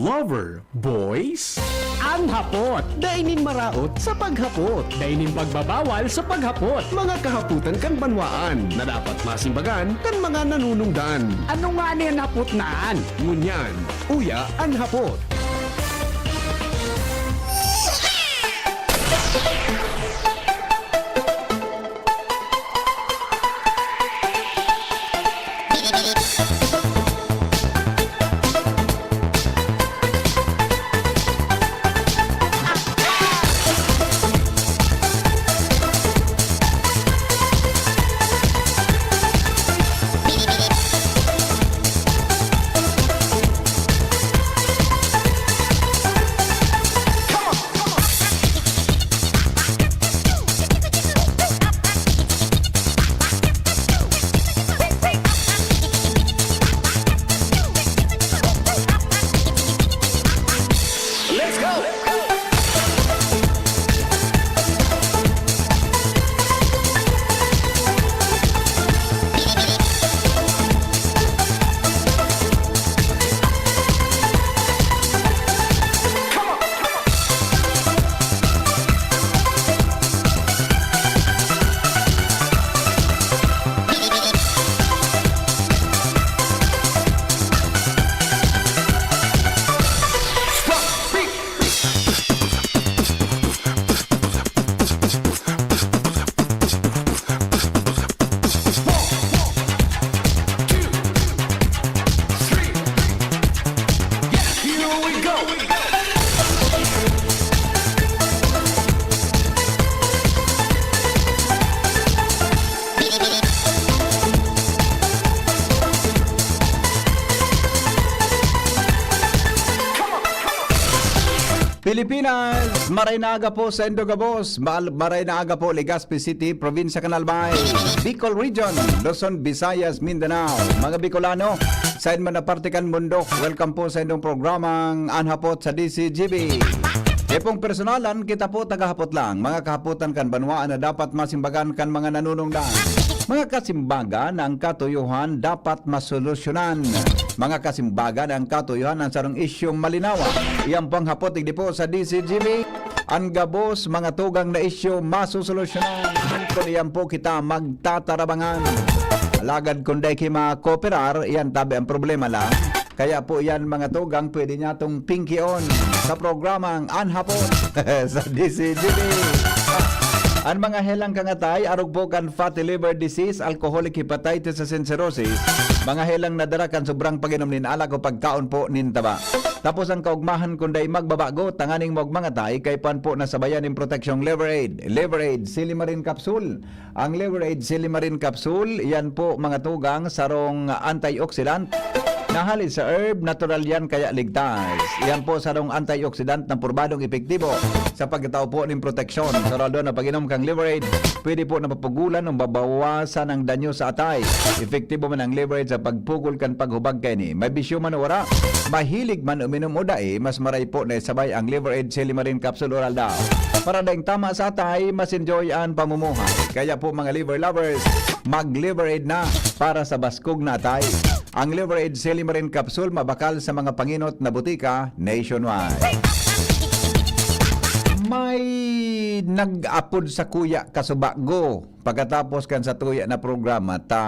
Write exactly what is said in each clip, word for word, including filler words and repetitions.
Lover boys? An hapot. Dai nin maraot sa paghapot. Dai nin pagbabawal sa paghapot. Mga kahapotan kan banwaan na dapat masimbagan kan mga nanunungdan. Ano ngani an hapot na an? Ngunyan, uya an hapot. Pilipinas, maray na aga po sa Indo gabos, mal-, maray na aga po, Legazpi City, Probinsya kan Albay, Bicol Region, Luzon, Visayas, Mindanao. Mga Bicolano, sain man na parte kan mundo, welcome po sa indong programang An Hapot sa D C G B. Kaya pong personalan, kita po tagahapot lang. Mga kahapotan kan banwaan na dapat masimbagan kan mga nanunungdan. Mga kasimbagan na ang katuyohan dapat masolusyonan. Mga kasimbagan na ang katuyohan ang sarong isyu malinawa. Iyan po ang hapot digdi po sa D C G B. An gabos, mga tugang na isyu, masosolusyonan. Kun iyan po kita magtatarabangan. Alagad kun dai ki makooperar, iyan tabi ang problema lang. Kaya po iyan, mga tugang, pwede niya tong pingkion sa programang An Hapot sa D C G B. An mga helang kangatay, arog po kan fatty liver disease, alcoholic hepatitis asin cirrhosis, mga helang nadara kan sobrang pag-inom nin alak o pagkaon po nin taba. Tapos ang kaugmahan kun dai magbabago, tanganing maugmang atay, kaipuhan po na sabayan nin proteksyong Liver Aid. Liver Aid, Silimarin Capsule. Ang Liver Aid Silimarin Capsule, iyan po, mga tugang, sarong antioxidant na hale sa herb, natural yan, kaya ligtas. Iyan po, sarong antioxidant na purbadong epektibo sa pagtao po nin proteksyon. Sa oral daw na pag-inom kang Liver Aid, pwede po napapugulan o mabawasan ang danyo sa atay. Epektibo man ang Liver Aid sa pagpugol kan paghubag kaini. May bisyo man o wara, mahilig man uminom o dai, mas maray po na isabay ang Liver Aid Silimarin Capsule Oral daw. Para daing tama sa atay, mas enjoy an pamumuhay. Kaya po, mga liver lovers, mag-Liver Aid na para sa baskog na atay. Ang Liver Aid Silimarin Capsule mabakal sa mga pangenot na botika nationwide. May nag-apod sakuya kasubago pagkatapos kan satuya na programa ta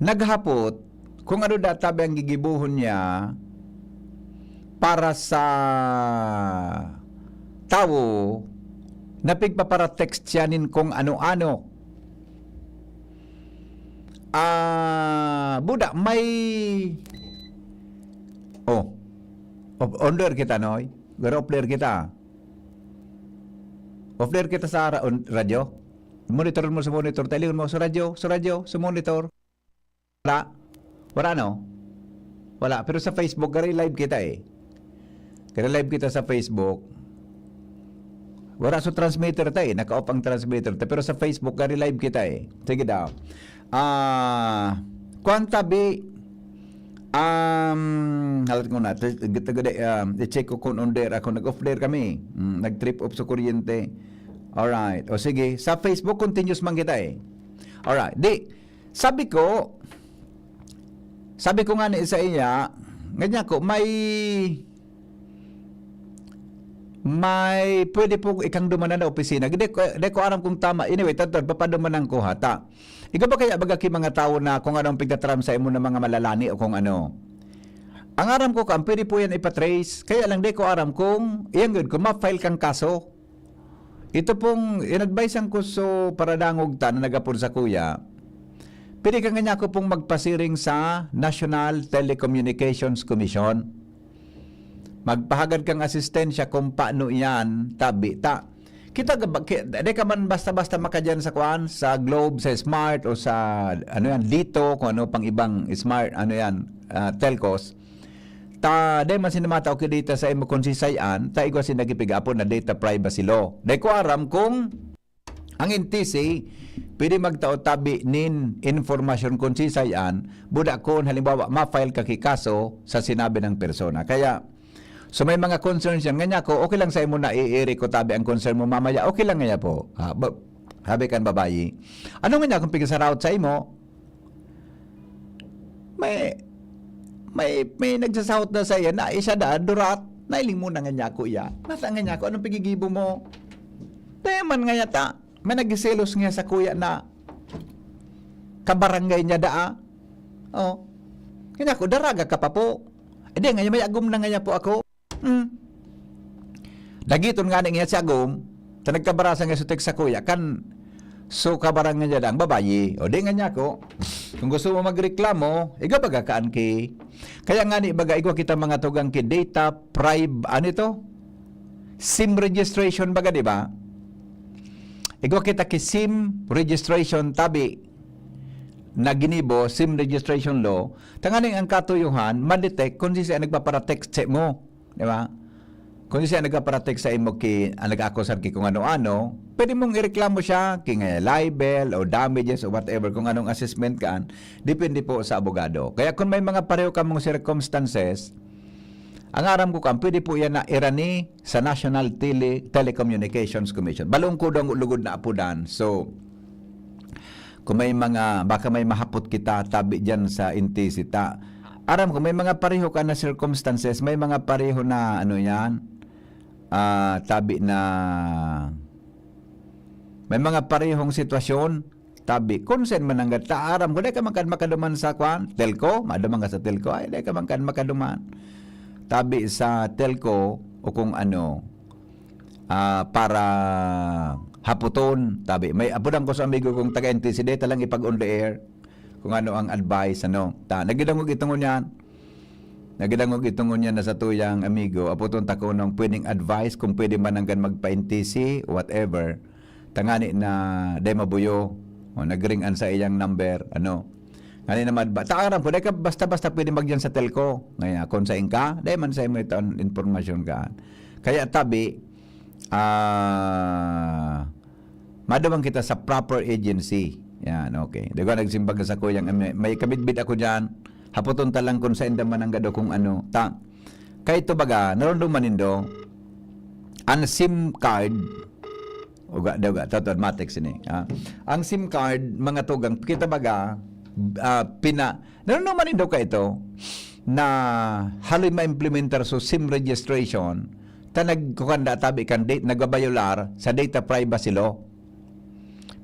naghapot kung ano daw tabi ang gigibohon niya para sa tawo na pigpapara-text siya nin kung ano-ano. Ah, buda, may, oh, off, on air kita, Noy? Pero off air kita. Off air kita sa ra-, on, radyo. Monitor mo sa monitor, talingon mo sa radyo, sa radyo, sa monitor. Wala. Wala, no? Wala. Pero sa Facebook, gari live kita eh. Gari live kita sa Facebook. Wala sa transmitter ta eh. Naka-off ang transmitter ta. Pero sa Facebook, gari live kita eh. Sige daw. Ah, kuwan tabi, um, halat ko na, t-, t-, t-, um, i-check ko kung on air ako. Nag-off air kami. Mm, nag-trip off sa kuryente. Alright. O sige, sa Facebook, continuous man kita eh. Alright. Di, sabi ko, sabi ko nga ni sa iya, Nganyan ko, may, may pwede po ikang dumanan na opisina. Di ko, di ko aram kung tama. Anyway, tantod, papadumanan ko ha. Ta, ikaw ba kaya baga ki mga tao na kung ano ang pigtataram sa imo ng mga malalani o kung ano? Ang aram ko, kan pwede po yan ipatrace. Kaya lang, di ko aram kung, iyan gud, kung ma-file kang kaso. Ito pong in-advisean ko so paradangog ta na nagapod sa kuya, pwede ka nga niya ako pong magpasiring sa National Telecommunications Commission. Magpahagad kang asistensya kung paano iyan tabi ta. Kita ka ba, ki-, di ka man basta-basta makadyan sa kuan, sa Globe, sa Smart, o sa, ano yan, Lito, kung ano pang ibang Smart, ano yan, ah, telcos. Ta, dai man sinda matao ki data sa imo kung si sayan, ta igwa sinda gipiga-apod na data privacy law. Dai ko aram kung ang N T C pwede magtao tabi nin informasyon kung si sayan, buda kun halimbawa ma-file ka ki kaso sa sinabi ng persona. Kaya, so may mga concerns yan. Nga niya ko, okay lang sa imo na iiri ko tabi ang concern mo mamaya. Okay lang nga po. Ha, ba, sabi kan babayi. Ano nga niya kung pigasaraot sa imo? May, may, may nagsasahot na sa iya na siya da, durat, nailing mo na nga niya ko iya. Nasa nga niya ko, anong pigigibo mo? Tayo man nga yata, may nagsiselos nga sa kuya na kabarangay niya daa. Oh. Kanya ko, daraga ka pa po. Eh, di nga, may agom na nga niya po ako. Hmm. Dagiton nga niya si agom, ta nagkabarasa nga sutik sa kuya, kan so kabarangay niya da ang babayi. O di nga niya ko, kung gusto mo magreklamo, igwa baga kaan ki. Kaya nga ni baga, igwa kita mga tugang ki data, prive, ano ito? SIM registration baga, di ba? Igwa kita ki SIM registration, tabi na ginibo, SIM registration law, tanganing ang katuyuhan, ma-detect kung si siya nagpaparatext sa mo. Di ba? Kung siya nagpaparatext sa imo ki, ang nag-akusar ki kung ano-ano, pwede mong ireklamo siya, ki nga libel o damages o whatever, kung anong assessment kaan, depende po sa abogado. Kaya kung may mga pareho kamong circumstances, ang aram ko kan, pwede po yan na irani sa National Tele-, Telecommunications Commission. Balong ko daw lugod na apudan. So, kung may mga, baka may mahapot kita tabi dyan sa N T C ta. Aram ko, may mga pareho ka na circumstances, may mga pareho na, ano yan, ah, tabi na, may mga parehong sitwasyon, tabi. Kung saan man ang gata, aram ko, dai ka man kan makaduman sa kwan, telco, maduman ka sa telco, ay, dai ka man kan makaduman. Tabi sa telco, o kung ano, ah, para haputon, tabi. May apudan ko sa amigo kong taga N T C D, talang ipag-on the air kung ano ang advice, ano. Ta, nagidangog ito ngunyan. Nagidangog ito ngunyan na sa tuyang amigo. Aputon ta kung anong pwedeng advice, kung pwede man hanggang magpa-N T C, whatever. Tangani na dai mabuyo. O, nagring an sa iyang number, ano. Ngani naman, ba, ta aram ko, dai ka basta-basta pwede magyan sa telco. Ngaya, kung sa inka, dai man sa imo ito ang informasyon ka. Kaya tabi, ah, maduman kita sa proper agency. Yan, okay. Di ko nagsimbag sa kuyang, may, may kabidbid ako dyan. Haputon ta lang kung saan daman ang gado kung ano. Ta, kay ito baga, narunduman nindo, ang SIM card, uga, di uga, totoo, matik sini. Ah. Ang SIM card, mga tugang, kita baga, ah, pina, narunduman nindo ka ito, na haloy ma-implementar so SIM registration, ta nagkukanda tabi kan date, nagbabayolar sa data privacy law.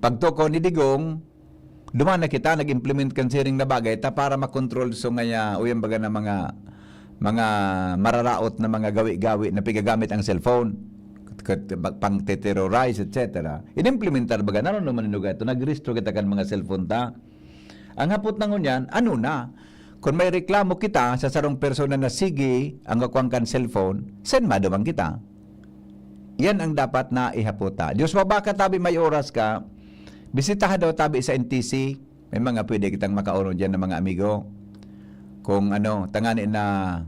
Pagtuko ni Digong, duman na kita, nag-implement kan siring na bagay ta para makontrol so ngaya, o yan baga na mga, mga mararaot na mga gawi-gawi na pigagamit ang cellphone. Kat-, kat-, pang-terrorize, et cetera. Inimplementar baga, naroon naman yung lugar ito, nagrehistro kita kan mga cellphone ta. Ang hapot na ngunyan, ano na? Kung may reklamo kita sa sarong persona na sige, ang kakuan kan cellphone, send maduman kita. Yan ang dapat na ihapot ta. Diyos, baka tabi may oras ka, bisitahan daw tabi sa N T C. May mga pwede kitang makaoron dyan ng mga amigo. Kung ano, tangani na,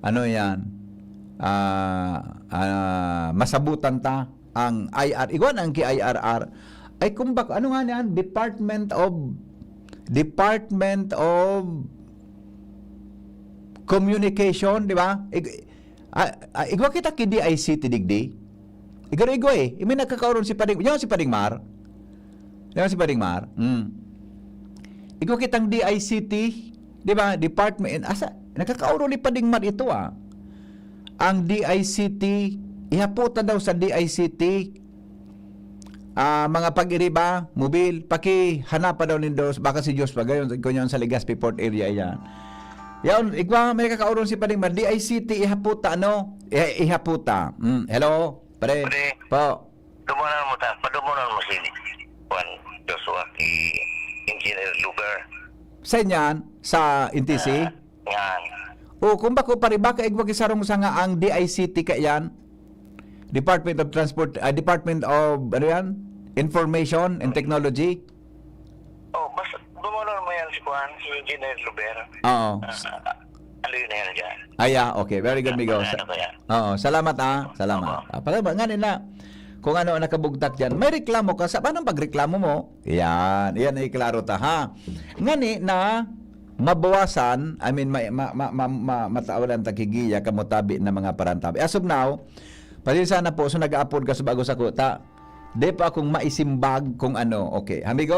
ano yan, ah, ah, masabutan ta ang I R, igwan ang ki I R R. Ay, kung bak-, ano nga yan? Department of, Department of Communication, di ba? Ig-, ah, ah, igwa kita ki D I C T digdi. Igwa-igwa eh. Imi nakakaoron si Pading, yan si Pading Mar. Yan si Pading Mar. Mm. Igwa kitang D I C T, di ba? Department, asa? Nakakauro ni Pading Mad ito, ah. Ang D I C T, ihapota daw sa D I C T, ah, mga pag-iriba, mobil, pakihanapa daw nindo, baka si Diyos pa, gayon, kung yun sa Legazpi Port area yan. Yan, igwa, may nakakauro si Pading Mad, D I C T, ihapota, ano? Eh, ihapota. Mm, hello? Pare? Pare. Po. Dumunan mo ta, padumunan mo si Juan Joshua, si Engineer Lugar. Sa inyan? Sa N T C? Ah, yan. O, kung bako, pare, baka igwa ki sarong sanga ang D I C T kaiyan? Department of Transport, ah, Department of, ano yan? Information and Technology? Oh, basta dumunan mo yan si Juan, si Engineer Lugar. Oo. Ah, ano yun na yan dyan? Ah, yeah, okay. Very good, Migo. Ano Sa- ko yan? Oo, salamat, ah. Salamat. Opo. Ah, pala ba, nga nila, kung ano ang nakabugtak dyan. May reklamo ka sa, paano pagreklamo mo? Yan, yan ay klaro ta, ha? Ngani na mabawasan, I mean, ma, ma, ma, ma, ma, matawalan ta kigiya, kamutabi na mga parantabi. As of now, pasensya na po, so nag-aapod ka sa bago sa kuta. Di pa akong maisimbag kung ano. Okay, amigo?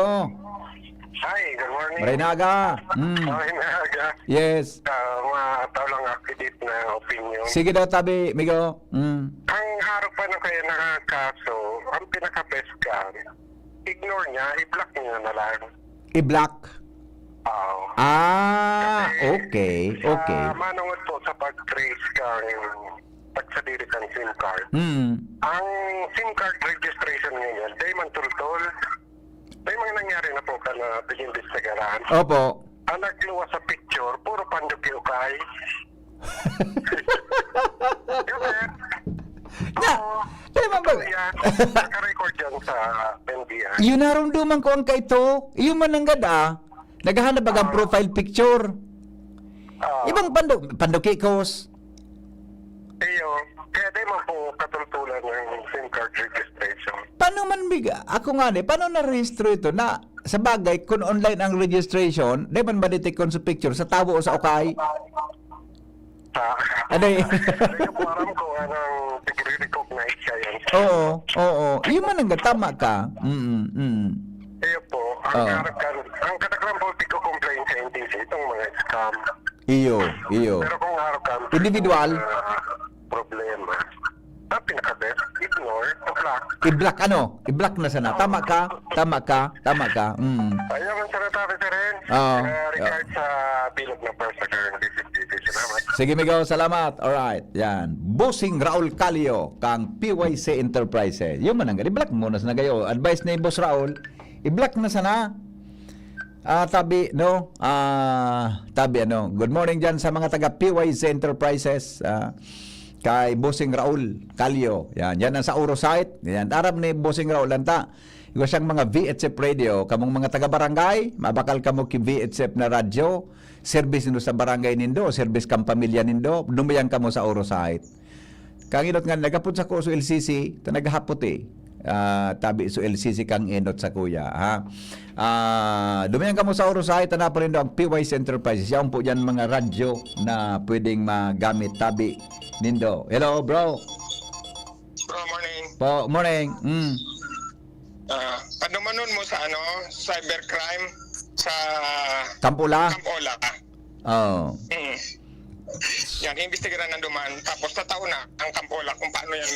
Hi, good morning. Maray na aga. Mm. Maray na aga. Yes. Ah, mga tao lang update na opinion. Sige daw, tabi, migo. Mm. Ang harap pa na kaya na kaso, ang pinaka-best ka, ignore niya, i-block niya na lang. I-block? Oo. Ah, Kasi, okay, sa okay. Manungod po sa pag-trace kang pagsadiri kang SIM card. Mm. Ang SIM card registration ngayon, dahil man tultol, may mga nangyari na po ka na pag-imbestigaran. Opo. Ang nagluwas sa picture, puro panduki ukay. Di ba? Na, Oo. Di ba ba? Totoo yan. Naka-record yan sa N B I. Yun narumduman ko ang kaito. Iyo man nanggad, ah. Naghahanap bagang Ah. profile picture. Ah. Ibang pando-, pandukikos. Iyo. Kaya di man po katultulan ng SIM card registration. Paano man big-, ako nga ni, paano narehistro ito? Na, sa bagay, kung online ang registration, di man ba detect kung sa picture, sa tawo o sa ukay? Sa Ano eh? Hindi ko po alam kung anong tigre-recognize ka yan. Oo, oo. Yun man ang tama ka. Mm, mm. Iyo po, ang Oo. karag-, ang kadaghan po tigko-complain sa N T C, itong mga scam. Iyo, iyo. Pero kung araw ka, Individual? ah, problema. Ang pinaka-best, ignore, block. I-block ano? I-block na sana. Tama ka, tama ka, tama ka. Mm. Ayaw ang salita, Sir Ren. Oo. Ah, regards sa bilog na person, Sir Ren, this is T V. Salamat. Sige, migo, salamat. Alright, yan. Bossing Raul Calio, kang P Y C Enterprises. Yung mananggal, i-block mo na sana kayo. Advice ni Boss Raul, i-block na sana. Ah, tabi, no? Ah, tabi, ano? Good morning dyan sa mga taga P Y C Enterprises. Ah, kay Bossing Raul Calio. Yan, yan ang sa Oro site. Yan, aram ni Bossing Raul, lanta. Igwa siyang mga V H F radio, kamong mga taga-barangay, mabakal kamo ki V H F na radyo, service nindo sa barangay nindo, service kang pamilya nindo, dumayan kamo sa Oro site. Kang inot nga, nagapod sa ko sa L C C, ta naghapot eh. Ah, tabi sa L C C kang inot sa kuya, ha? Ah, dumayan kamo sa Oro site, ta napalindo ang P Y C Enterprises. Yaon po dyan mga radyo na pwedeng magamit tabi nindo. Hello, bro. Bro, morning. Po, morning. Mm. Ah, padumanon mo sa ano, cybercrime sa Camp Ola? Camp Ola. Oh. Mm. Yan, imbestigaran na duman. Tapos tatao na ang Camp Ola kung paano yan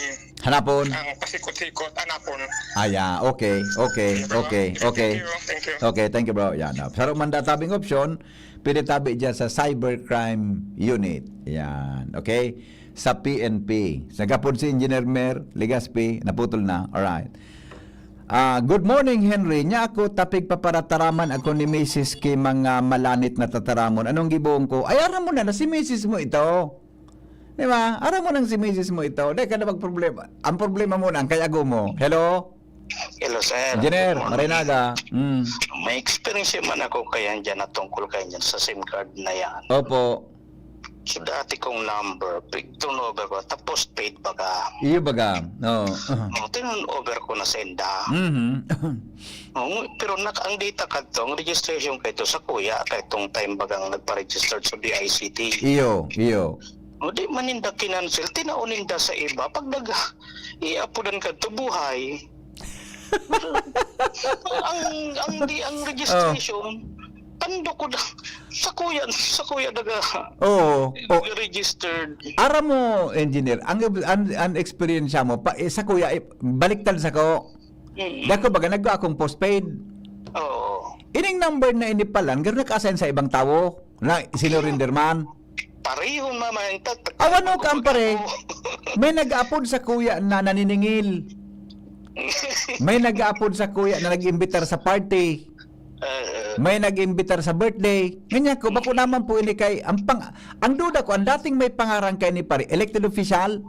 Hanapon. ang pasikot-sikot, hanapon. Ah, yeah. Okay, okay, Sige, bro. okay, Sige, okay. thank you, thank you. Okay, thank you, bro. Yan, ah. Saro man da tabing option, pwede tabi dyan sa cybercrime unit. Yan, okay? Sa P N P. Nagapod si Engineer Mer Legaspi, naputol na. Alright. Ah, good morning, Henry. Nya ako, tapig paparataraman ako ni misis ki mga malanit na tataramon. Anong gibohon ko? Ay, aram mo na, na si misis mo ito. Di ba? Aram mo nang si misis mo ito. Di ka na magproblema. Ang problema mo na, ang kayago mo. Hello? Hello, sir. Engineer, Good morning. Marinaga. Mm. May experience man ako kaya dyan na tungkol kaya dyan sa SIM card na yan. Opo. So, dati kong number, pig-, turnover ko, tapos paid baga. Iyo baga. Oo. Oh, turnover ko na senda. Mhm. Oo, pero nak-, ang data kadto, ang registration kay to sa kuya, kay tong time bagang nagpa-register sa D I C T. Iyo, iyo. O, di man ninda kinancel, tinao ninda sa iba. Pag nag-, iapudan kadto, buhay. Ang, ang di, ang registration, Ando ko na, sa kuya, sa kuya naga, Oo. O, registered. Aram mo, engineer, ang, ang, ang eksperyensya mo, pa, eh, sa kuya, eh, baliktad sa ko. Mm. Dako baga, nagwa akong postpaid. Oo. Ining number na ini palan, garo naka-assign sa ibang tawo, na sinurrender man. Pareho naman. Tat- Awan no, kaan pare? ako. May nag-aapod sa kuya na naniningil. May nag-aapod sa kuya na nag-imbitar sa party. Eh, May nag-imbitar sa birthday. Nganya ko, bako naman po ini kay, ang, pang, ang duda ko, ang dating may pangaran kay ni pare, elected official,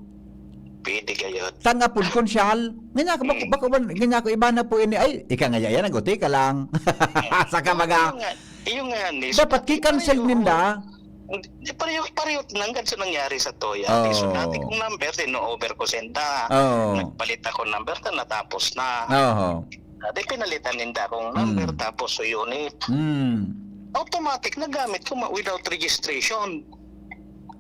pwede kayo. tang apod konsyal. Nganya ko, bako, bako man, nganya ko, iba na po ini, ay, ika nga yan, aguti ka lang. Saka baga, Yung nga, yung nga, ni, dapat ki-cancel ninda. Di pareho, pareho nanggad sa nangyari sa toya. Oo. So, dati kong number, tino-over ko senda. Oo. Nagpalit ako number, ta natapos na. Oo. Dati pinalitan ninda akong number, Mm. tapos so unit. Hmm. Automatic, nagamit ko ma- without registration.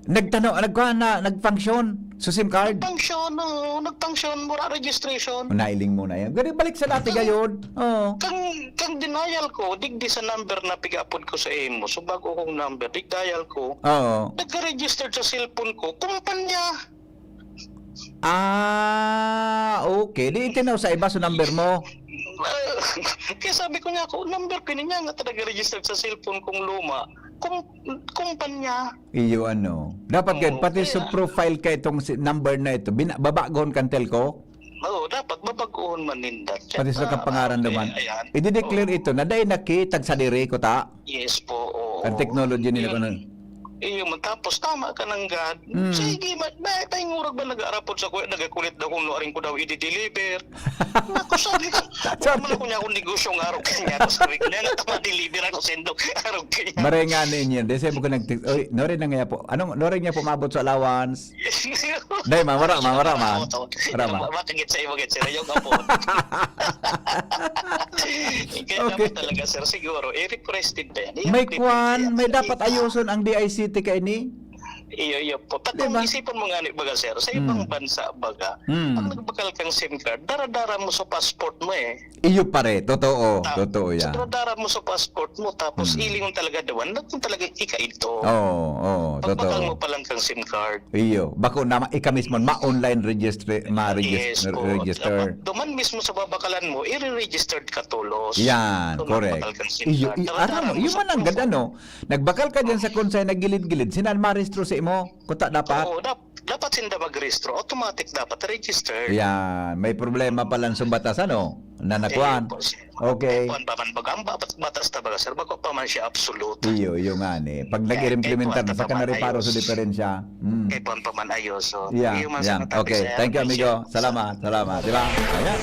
Nagtano, nagkuha na, nag-function sa SIM card. Function, oo, nag-function, wala registration. Nailing mo na yan. Gani balik sa dati gayod. Oo. Kang, kang denial ko, digdi sa number na pigapod ko sa imo. So, bago kong number, dig-dial ko. Oo. Nagka-registered sa cellphone ko, kumpanya. Ah, okay. Di itinaw sa iba sa number mo. Kaya sabi ko niya ako, number ko niya nga talaga registered sa cellphone kong luma. Kum, kumpanya. Iyo ano. Dapat gad, Oo, pati sa kaya- profile ka itong si, number na ito. Bina, babagohon kan telco? Oo, dapat babagoon man ninda. Pati sa kapangaran naman. Ayan. I-declare ito na dahil nakitag sa diri ko ta. Yes po, oo. Ang technology nila Yun. ko na. Iyo man, tapos tama ka nang gad. Mm. Sige, ma, ba, tayong urag ba nag-aarapod sa kuya, nagakulit daw kung nuaring ko daw i-deliver. Ako sabi ko, wala man ako niya akong negosyo nga araw kanya. Ako sabi ko, niya nga tama deliver ako sendo araw kanya. Maray nga ninyo. Di sa ko nag-text. Oy, nore na nga po. Anong, nore nga po maabot sa allowance? Dai, ma, wara, ma, wara, ma. Wara, ma. Makagit sa imo, git sa iyong apo. Kaya Okay. dapat talaga, sir, siguro, i-request din din. May I-update kwan, din may siya. dapat ayoson ang D I C T kaini. Iyo, iyo po. Tapos Diba? Isipon mo nga ni baga, sir, sa ibang Hmm. bansa, baga, Hmm. pag nagbakal kang SIM card, dara-dara mo sa passport mo eh. Iyo pare, totoo, Ta- totoo yan. So, dara-dara mo sa passport mo, tapos Hmm. ilingon talaga dawan, na kung talaga ika ito. Oo, oo, Pagbakal mo totoo. pa lang kang SIM card. Iyo, bako na ma-, ika mismo, ma-online register, Yes ma-register, po. register. Dapat duman mismo sa babakalan mo, i-registered ka tolos. Yan, Kung correct. nagbakal kang SIM Iyo, card. iyo, Dara-dara ano, mo iyo sa man ang proof. gad, ano, nagbakal ka dyan sa konsay na gilid-gilid, sinal maristro sa imo, kuta dapat. Oo, dap- dapat sinda magrehistro. Automatic dapat registered. Yan, may problema pala sa batas, ano, na nakuan. Ayun po, sir. Okay. Kuan pa man, baga, ang batas, batas ta baga, sir, bago pa man siya absolute. Iyo, iyo nga ni. Pag nag-implementar na sa kanariparo sa diferensya. Mm. Kaya kuan pa man ayos, so. Yeah, Iyo man yeah. sa topic, Okay, sir. thank you, amigo. Appreciate. Salamat, salamat. Di ba? Ayan.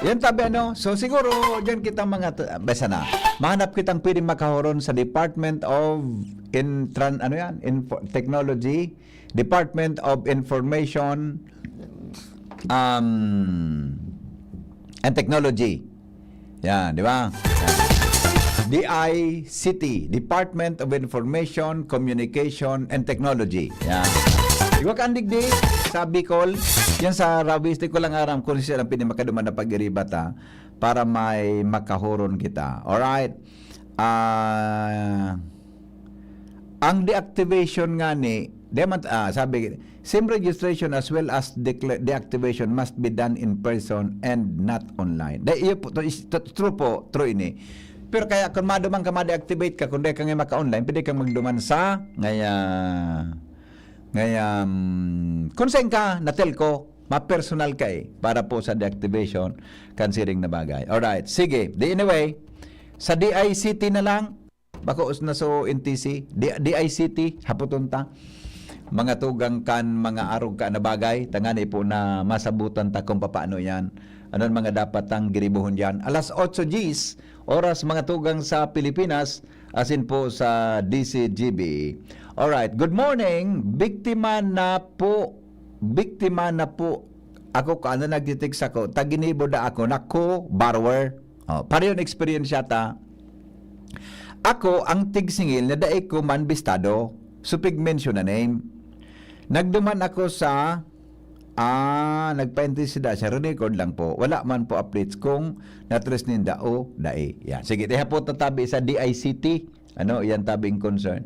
Yan tabi, ano? So, siguro, dyan kitang mga, t- basta na. Mahanap kitang pwedeng makahoron sa Department of Intran, ano yan? Info, Technology, Department of Information, um, and Technology. Yan, di ba? Yan. D I C T, Department of Information, Communication, and Technology. Yan. Igwa ka andig di sa Bicol, yan sa Rawis, di ko lang aram kung sila ang pinimakaduman na pag-iribat, ha, para may makahoron kita. Alright? Ah, ang deactivation nga ni, di man, ah, sabi, SIM registration as well as decla- deactivation must be done in person and not online. Dai, iyo po, to, is, to, true po, true ini. Pero kaya kung maduman ka, ma-deactivate ka, kung di ka nga maka-online, pwede kang magduman sa, ngaya, ngaya, mm, kung saan ka, na telco, ma-personal ka eh, para po sa deactivation, kan siring na bagay. Alright, sige. Di anyway, sa D I C T na lang, bako na so N T C, D- DICT, hapoton ta. Mga tugang kan mga arog ka na bagay, tangani po na masabutan ta kung papaano yan. Ano ang mga dapat tang giribuhon dyan? Alas otso diyes, oras mga tugang sa Pilipinas, asin po sa D C G B. Alright, good morning. Biktima na po, biktima na po ako, kaano nagtitext ako, taginibo da ako, nako, borrower. Oh, pareho na eksperyensya ta. Ako ang tigsingil na dai ko man bistado. So, pig-mention na name. Nagduman ako sa Ah, nagpa-entry sinda, sa record lang po. Wala man po updates kung na-trace ninda o dai. Yan. Sige, ihapot na tabi sa D I C T. Ano, yan tabi ang concern.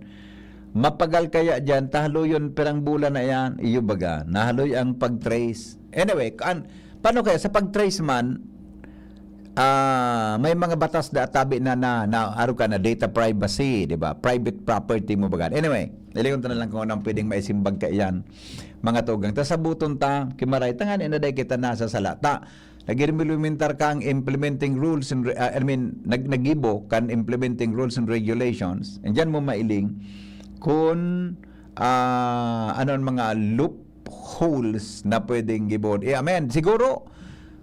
Mapagal kaya dyan, tahaloyon pirang bulan na yan, iyo baga, nahaloy ang pag-trace. Anyway, kan, paano kaya sa pag-trace man, ah, may mga batas na tabi na, na, na, aro ka na, data privacy, di ba? Private property mo baga. Anyway, ilingon ta na lang kung anong pwedeng maisimbag ka iyan, mga tugang. Ta sabuton ta, kimaray, tangani na dai kita nasa salata. Nag-implementar kang implementing rules and re-, ah, I mean, nag-, nagibo kan implementing rules and regulations. And diyan mo mailing kung, ah, ano ang mga loopholes na pwedeng gibon. I-amend. Siguro,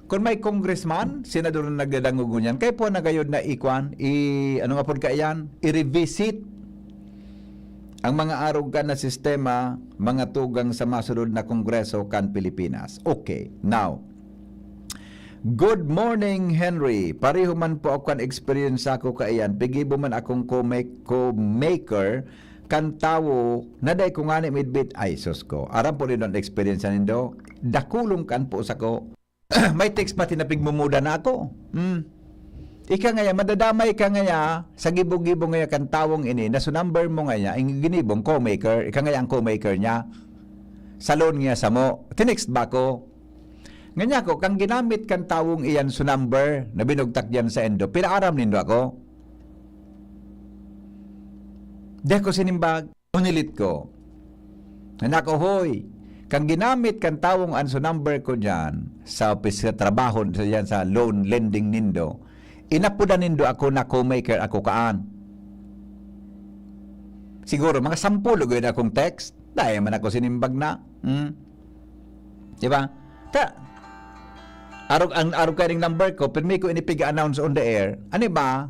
kung may congressman, senador na nagdadangog ngunyan, kaya po na gayod na ikwan, i-, ano nga pod kaiyan? I-revisit ang mga arog kan na sistema, mga tugang sa masunod na Kongreso kan Pilipinas. Okay, now, "Good morning, Henry. Pareho man po ako kan experience sa ako kaiyan. Pigibo man akong co-make-, co-maker kan tawo na dai ko ngani midbit." Ay, sus ko. Aram po nindo ang experience nindo. Dakulong kan po sa ko. May text pati na pigmumuda na ako. Hmm. Ika ngaya, madadamay ka ngaya sa gibo-gibo ngaya kan tawong ini na so number mo ngaya, ang ginibong co-maker, ika ngaya ang co-maker niya. Sa loan niya samo. Tinext ba ko? Nganya ko, kang ginamit kan tawong iyan so number na binugtak diyan sa endo, pinaaram nindo ako? Di ako sinimbag. Hunilit ko. Anak ko, hoy, kang ginamit kan tawong an so number ko diyan sa opisina trabaho, sa, diyan sa loan lending nindo, inapodan nindo ako na co-maker ako kaan. Siguro, mga sampul, ugod akong text. Dahil man ako sinimbag na. Hmm? Di ba? Ta, arog, ang arog ka ning number ko, pirmi ko inipiga-announce on the air. Ano ba?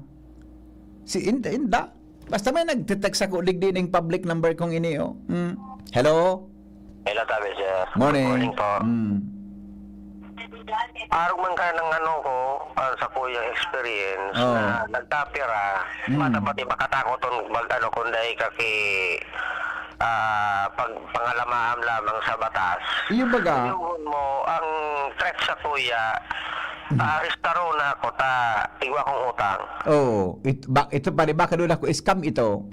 Si Inda, Inda? Basta may nagte-text ako, digdi ning public number kong ini, oh. Hmm. Hello? Hello, Tabi, sir. Morning. Good morning po. Hmm. Arog man ka ng ano ko, ah, sa kuyang experience Oh. na nagkapira, Hmm. matapat di makatakot on mag ano, kung dahil ka ki, ah, pag pangalamaam lamang sa batas. Iyo baga? Yung mo, ang threat sa kuya, Hmm. ah, restaro na ako, ta, igwa kong utang. Oo. It-, ba, ito pa, di ba, kadula ko, scam ito?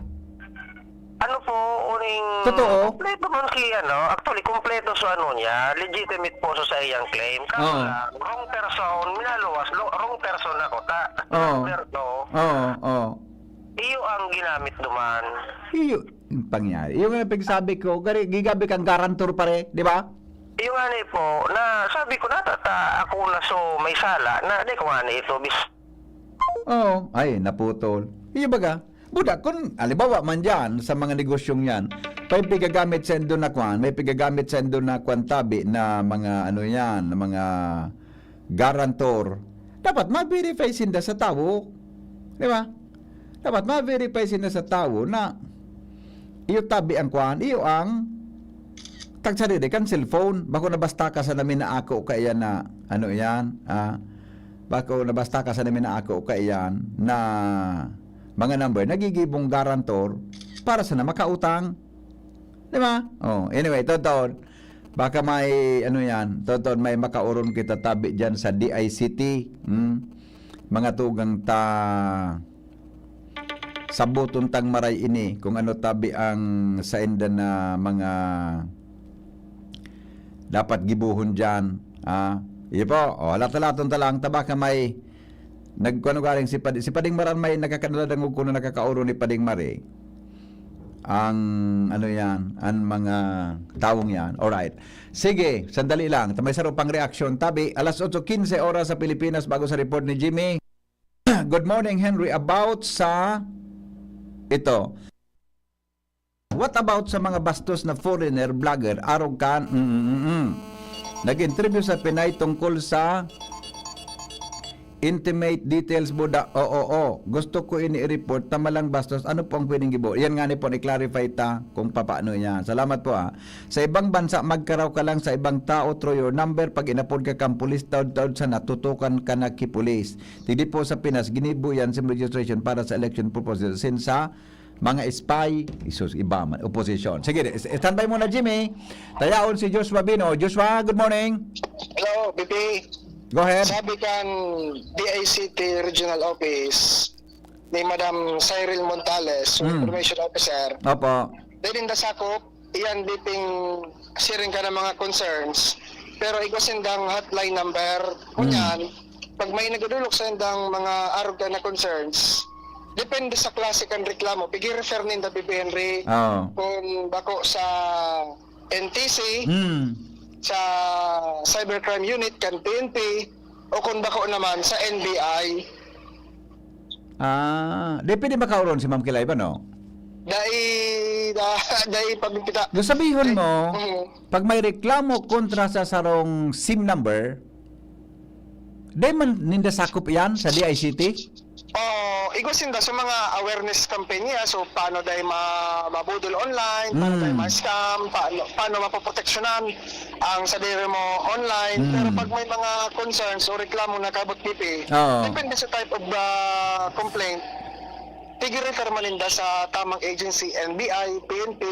Ano po, uning Totoo? Kompleto man si, ano, actually, kompleto sa ano niya, legitimate po sa, sa iyang claim. Kaso Oo. lang, wrong person, minaluwas, lo-, wrong person ako, ta, Oo. Alberto. Oo, oo. Iyo ang ginamit duman. Iyo, yung pangyari. Yung nga pagsabi ko, gari, gigabi kang guarantor pare, di ba? Iyo nga ni po, na sabi ko, na, ta, ta, ako na so may sala, na, di ko nga ni ito, bis- Oo, ay, naputol. Iyo baga, buda, kun, alibawa man dyan, sa mga negosyong yan, may pigagamit sa indo na kwan, may pigagamit sa indo na kwan tabi na mga, ano yan, na mga guarantor, dapat ma-verify sinda sa tawo. Di ba? Dapat ma-verify sinda sa tawo na iyo tabi ang kwan, iyo ang tagsarili kan cellphone. Bako na basta ka sa namin na ako kaya na, ano yan, ah, bako na basta ka sa namin na ako kaya na mga number, nagigibong guarantor para sa na makautang. Di ba? Oh, anyway, totoo. Baka may, ano yan, totoo, may makauron kita tabi dyan sa D I C T. Hmm? Mga tugang ta, sabuton tang maray ini kung ano tabi ang sainda na mga dapat gibuhon dyan. Ah, iyo po, o, halat-halaton ta lang, ta baka may nagkuano galing si Pad-, si Pading Maran may nakakadadangog ko na nakakaoro ni Pading Mare. Ang ano yan, ang mga tawong yan. Alright. Sige, sandali lang. May saro pang reaksyon. Tabi, alas otso quince oras sa Pilipinas bago sa report ni Jimmy. Good morning, Henry. About sa ito. What about sa mga bastos na foreigner vlogger? Arog kan? Mm, mm, mm. Nag-interview sa Pinay tungkol sa intimate details, buda. Oo, oo. Gusto ko ini i-report. Tama lang, bastos. Ano po ang pwedeng gibo? Yan nga ni po, i-clarify ta kung papaano yan. Salamat po, ah. Sa ibang bansa, magkaraw ka lang sa ibang tao through your number. Pag inapod ka kang pulis, taod-taod sa natutukan ka na ki pulis. Digdi po sa Pinas, ginibo yan sa registration para sa election purposes. Since sa Mga spy, isus, iba man, oposisyon. Sige, s-, standby muna, Jimmy. Tayaon si Joshua Bino. Joshua, good morning. Hello, B P. Go ahead. Sabi kan D I C T Regional Office ni Madam Cyril Montales, Hmm. Information Officer, Opo. dahil in the sakop, iyan biping sharing ka ng mga concerns, pero igwa sindang hotline number. Hmm. Kunyan, pag may nagdudulok sa indang mga arog ka na concerns, depende sa klase kan reklamo, pigi-refer ninda, B P Henry, Oo. kung bako sa N T C, Hmm. sa Cybercrime Unit kan P N P, o kung bako naman sa N B I. Ah, di pwede makauron si Ma'am Kilayba, no? Dai, da, dai pagpita. Gusto sabihon mo, Mhm. pag may reklamo kontra sa sarong SIM number, di man ninda sakop yan sa D I C T? O, igwa sinda sa mga awareness campaign niya. So, paano dai ma mabudol online, paano dai Mm. ma-scam, paano, paano mapoproteksyonan ang sadiri mo online. Mm. Pero pag may mga concerns o reklamo na kabot P P, Oo. depende sa type of uh, complaint, pigi-refer man ninda sa tamang agency, N B I, P N P,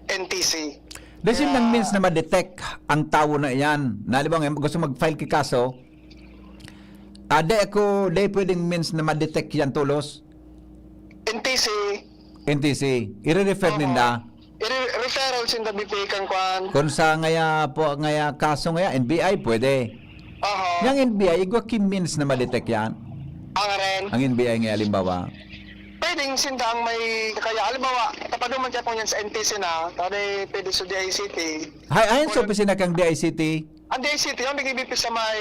N T C. Di sindang means na ma-detect ang tawo na iyan. Na, di ba, nga gusto mag-file ki kaso, ah, di ako, di pwedeng means na ma-detect yan tolos. N T C, N T C, i-refer Oo. ninda. I-re- referral sinda B P kan kwan. Kung sa ngaya po, ngaya kaso ngaya, N B I, pwede. Aha. Yang N B I, igwa ki means na ma-detect yan. Ang ren. Ang N B I ngaya, halimbawa. Pwedeng sinda ang may, kaya halimbawa, tapaduman kaya po niyan sa N T C na, tadi pwede sa D I C T. Hay, ayon sa opisina kang D I C T. Ang D I C T, ang nag-ibipis sa may,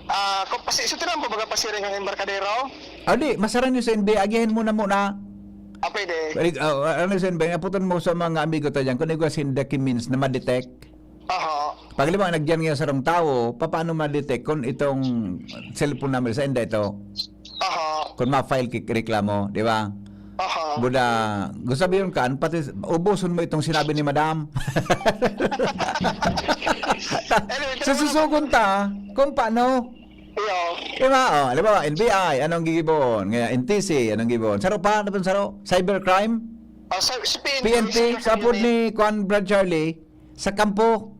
ah, kung pasi, sa tinan po, baga pasiring ang embarkadero. Ah, di, masara niyo sa N B I, agihan mo na muna. Ah, pwede. Balik, ah, ano sa N B I, aputan mo sa mga amigo tayo dyan, kung igwa sinda ki means na ma-detect. Aha. Pag halimbawa, nagyan nga sarong tawo, paano ma-detect kung itong cellphone number sa inda ito? Aha. Kung ma-file ki reklamo, di ba? Aha. Buda, gusto sabihin kan, pati ubuson mo itong sinabi ni Madam. Anyway, Sa susugon ta, kung paano? Iyo. Di ba? Oh, halimbawa, N B I, anong gigibohon? Ngayon, N T C, anong gigibohon? Saro pa, ano pang saro? Cybercrime? Ah, sa, sa P N P, P N P, sa apod ni Kwan Brad Charlie, sa kampo.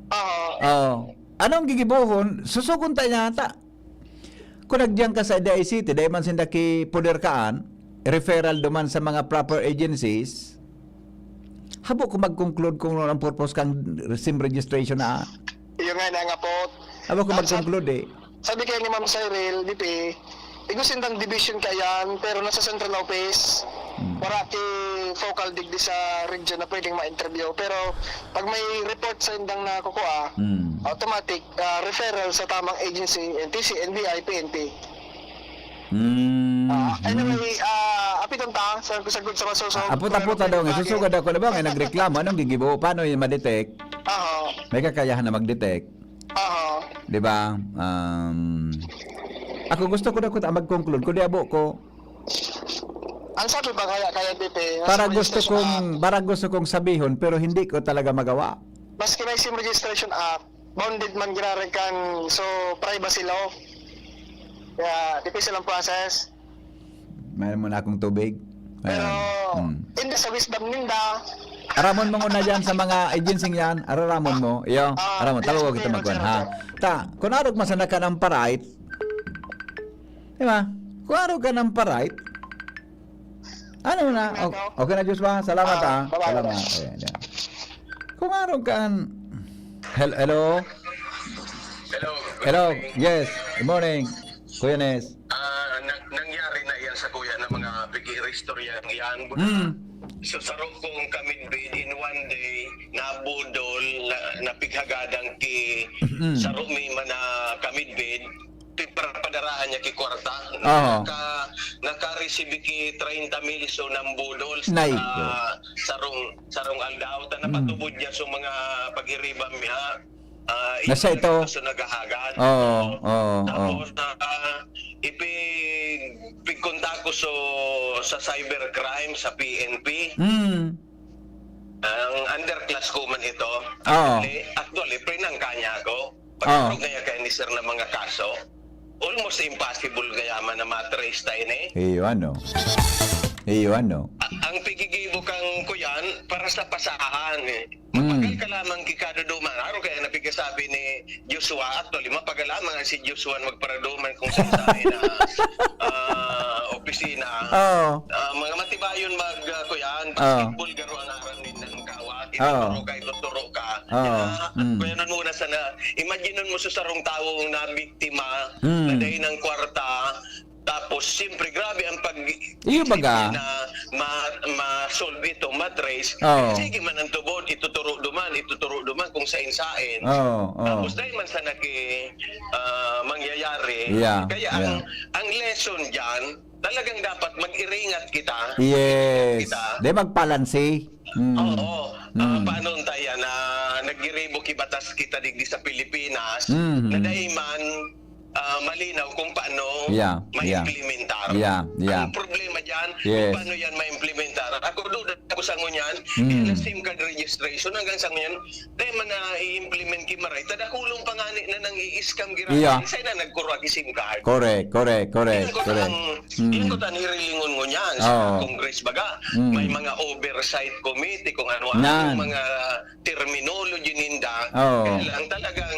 Aha. Oh. Anong gigibohon? Susugon ta niya ta. Kung nagyan ka sa D I C T, dahil man sinda ki poder kaan, referral duman sa mga proper agencies, habo ko mag-conclude kung ano ang purpose kang SIM registration na. Iyo nga na nga po. Habo ko Ang mag-conclude eh. Sabi kaya ni Ma'am Cyril, B P, igwa sindang division kayan, pero nasa central office. Hmm. Wala ki focal digdi sa region na pwedeng ma-interview. Pero pag may report sa indang nakukuha, Hmm. automatic ah, referral sa tamang agency, N T C, N B I, P N P. Hmm. Ah, anyway, ah, apiton ta, sa sagod sa masusog. Apot-apot daw nga, susugad ako na ba nga nagreklamo, anong gigibo? Paano yung ma-detect? Aha, May kakayahan na mag-detect, aha. di ba? Um, ako gusto ko na ko ta mag-conclude, kundi abo ko, Ang sabi ba kaya, kaya B P, nasa para gusto registration kong, act, para gusto kong sabihon, pero hindi ko talaga magawa. maski may SIM Registration Act, bounded man giraray kan, so, privacy law. Kaya, difícil ang process. Mayroon muna akong tubig. Pero, Ayan. Hmm. hindi sa wisdom ninda. Aramon mo na dyan sa mga agency yan. Araramon mo. Iyo, Ah, aramon. yes, Tawago okay, kita magkuhan, sir, ha? sir. Ta, kung araw masana ka ng parait, di ba? Kung araw ka ng parait, ano na? O-, okay na, Diyos ba? Salamat, Ah, ha? bye-bye. Salamat. Ayan, yan. Kung araw ka an-, hel-, hello? Hello. Good Hello? morning. Yes. Good morning. Kuya Nes. Ah, nag- nangyari na yan sa kuya ng mga pigi-istorya yan. Mm. So, sa kong kamidbid, in one day, nabudol, na, napighagadan ki Mm. sa rumi man na kamidbid, piparapadaraan niya ki kwarta. Aha. Naka, naka-receive ki treinta mil so nang budol sa Nay, sarong, sarong aldaw. Ta napatubod niya sa mga paghiriba niya. Ah, Nasa ito? So naghahagad. Oo, oo, oo. Tapos, ah, ipig-, pigkontak ko so, sa cybercrime, sa P N P. Mm. Ang underclass ko man ito. Oo. Actually, actually, prinangka niya ako. Oo. Pag kaya kaya ni sir na mga kaso, almost impossible kaya man na matrace tayo ni. Iyo, ano? Iyo, ano? A-, ang pigigibo kang kuyan para sa pasahan, eh. Mm. Mapagal ka lamang ki kaduduman. Aro kaya na pigkasabi ni Joshua, actually, mapagal lamang si Joshua magparaduman kung saan-saan na, ah, opisina. Oo. Ah, mga matibayon mag, ah, kuyan, Oo. basketball garo ang aram nin ng kawa. Oo. Ituturo ka, ituturo ka. Oo. Kaya, Mm. kuyanon muna sana. Imaginon mo sa sarong tawong nabiktima, Mm. na dai nang kwarta, tapos, siyempre, grabe ang pag- Iyo baga. na ma-, ma-solve ito, ma-trace. Oo. Sige man ang tubod, ituturo duman, ituturo duman kung sain-sain. Oo, oo. Tapos, dahil man sa naki-, ah, mangyayari, Yeah, kaya ang, yeah. ang lesson dyan, talagang dapat mag-iringat kita. Yes. Kita. Di magpalansi. Mm. Oo. Ah, Mm. paano tayo na nagiribo ki batas kita digdi sa Pilipinas, Mm. na dai man, ah, malinaw kung paano Yeah, yeah. ma-implementar. Yeah, yeah. Ang problema dyan, Yes. kung paano yan ma-implementar. Ako, duda ako sa ngunyan, Mm. yan ang SIM card registration hanggang sa ngunyan, dai man na i-implement ki maray. Tadakulong pa nga ni na nang i-scam gira. Yeah. Isa na nagkurwa ki SIM card. Correct, correct, correct, Yan ko correct. ang, Mm. yan ko ang hirilingon ngunyan sa Oo. Congress baga. Mm. May mga oversight committee kung ano-ano Nan. mga terminology ninda. Oo. Kaya lang talagang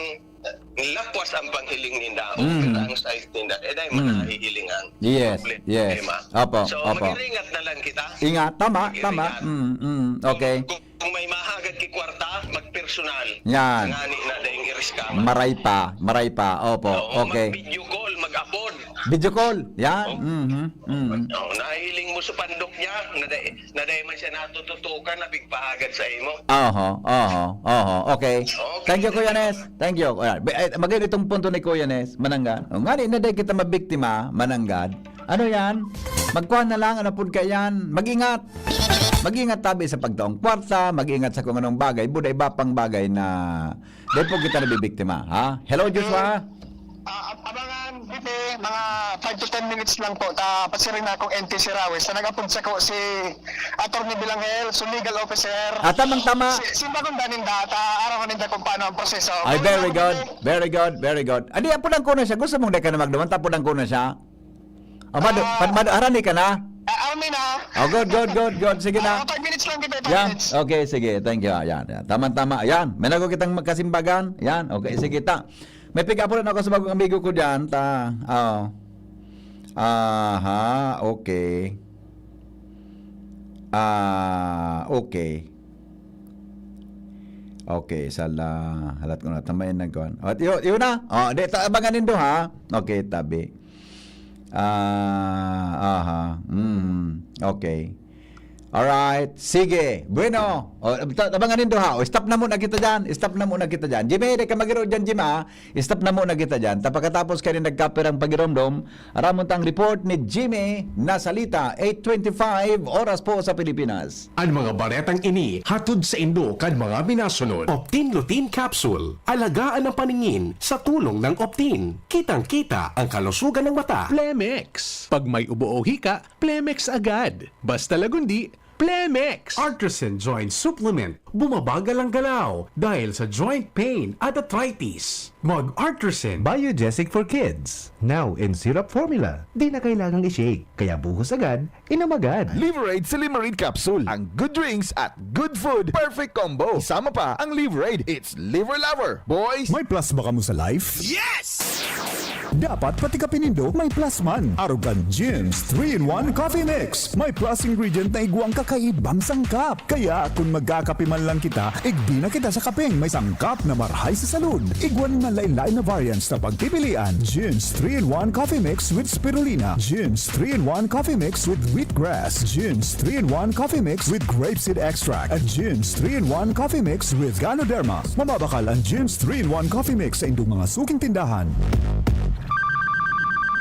lapwas ang panghiling ninda o Mm. ang side ninda. Eh, dahil Mm. mga hihilingan. Yes, Problema. yes. Opo, So, opo. mag-iringat na lang kita. Ingat, tama, Mag-iringat. tama. Mm, mm. Okay. Kung, kung may mahagad ki kwarta, magpersonal. Yan. Ngani na daing iriska man. Maray pa, maray pa. Opo, Oo, okay. mag-video call, mag-apod. Video call, yan. Oh. Mhm, mhm. Oh, nahiling mo sa pandok niya, na dai, na dai man siya natututukan na pigpahagad sa imo. Oho, oho, oho. Okay. Okay. Thank you, Kuya Nes. Thank you. Ayan. Be-, eh, maganda itong punto ni Kuya Nes, mananggad. O, ngani na dai kita mabiktima, mananggad. Ano yan? Magkuha na lang, ano pud ka yan? Mag-ingat. Mag-ingat tabi sa pagtaong kwarta, mag-ingat sa kung anong bagay, buda iba pang bagay na dai po kita nabibiktima, ha? Hello, Joshua? Ah, ab-, abangan, Bibi, mga five to ten minutes lang po. Ta, pasiring na akong N T C Rawis. Sa nag-apod sako si Attorney Bilangel, so legal officer. Ah, tamang-tama. Si, si Bagong Daninda, ta, araw ninda kung paano ang proseso. Ay, Gawin very natin, good. Bibi. Very good, very good. Adi, apo lang ko na siya. Gusto mong di ka na magduman, tapo lang ko na siya. Ah, madu-, Ah. mad-, mad-, harani ka na? Ah, army na. Oh, good, good, good, good. Sige na. Ah, five minutes lang kita, five Yan. minutes. Okay, sige. Thank you. Yan, yan. Tama-tama. Yan. May nago kitang magkasimbagan. Yan. Okay, sige ta. May pigapulan ako sa bagong amigo ko dyan. Ta, oh. Aha, okay. Ah, okay. Okay, sala. Halat ko na, tamayan na kuwan. O, yun, yun na. O, di, ta-, abangan nindo, ha? Okay, tabi. Ah, aha. Mm, okay. Alright. Sige. Bueno. O, ta-, abangan nindo, ha? O, stop na muna kita dyan. Stop na muna kita dyan. Jimmy, di ka magiro dyan, Jim, ha? Stop na muna kita dyan. Ta pagkatapos kayo nagkapirang pagiromdom, aramon tang report ni Jimmy na salita, eight twenty-five, oras po sa Pilipinas. An mga baretang ini hatod saindo kan mga minasunod: Optin Lutein Capsule. Alagaan ang paningin sa tulong ng Optin. Kitang-kita ang kalusugan ng mata. Plemex. Pag may ubo o hika, Plemex agad. Basta lagundi, Plemex. Artisan Joint Supplement. Bumabagal ang galaw dahil sa joint pain at arthritis. Mag-Artisan. Biogesic for Kids. Now in syrup formula. Di na kailangang i-shake. Kaya buhos agad, inom agad. Liverade sa Limarid Capsule. Ang good drinks at good food. Perfect combo. Isama pa ang Liverade. It's Liver Lover, boys. May plus ba kamo sa life? Yes! Dapat pati kape nindo may plus man. Arog kan Jim's three-in-one Coffee Mix. May plus ingredient na igwang kakaibang sangkap. Kaya, kun magkakape man lang kita, igdi na kita sa kapeng may sangkap na marhay sa salud. Igwa na lain-lain na variants na pagpipilian. Jim's three-in-one Coffee Mix with Spirulina. Jim's three-in-one Coffee Mix with Wheatgrass. Jim's three-in-one Coffee Mix with Grapeseed Extract. At Jim's three-in-one Coffee Mix with Ganoderma. Mababakal ang Jim's three-in-one Coffee Mix sa indong mga suking tindahan.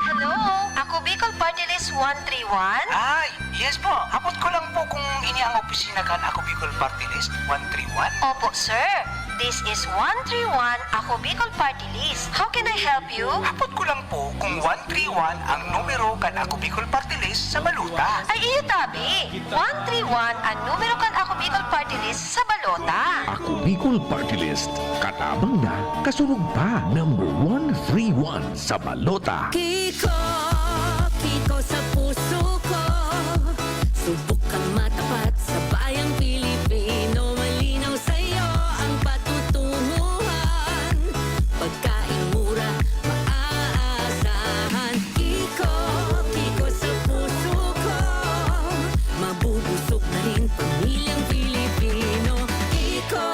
Hello? Ako Bicol Party List one three one? Ay, yes po. Hapot ko lang po kung ini ang opisina kan Ako Bicol Party List one three one? Opo, sir. This is one three one Ako Bicol Party List. How can I help you? Hapot ko lang po kung one three one ang numero kan Ako Bicol Party List sa balota. Ay, iyo tabi. One three one ang numero kan Ako Bicol Party List sa balota. Ako Bicol Party List. Katabang na, kasurog pa. Number one three one sa balota. Kiko, Kiko sa puso ko. Subok kang matapat sa bayang Pilipino. Malinaw sa'yo ang patutunguhan. Pagkain mura, maaasahan. Kiko, Kiko sa puso ko. Mabubusog na rin pamilyang Pilipino. Kiko,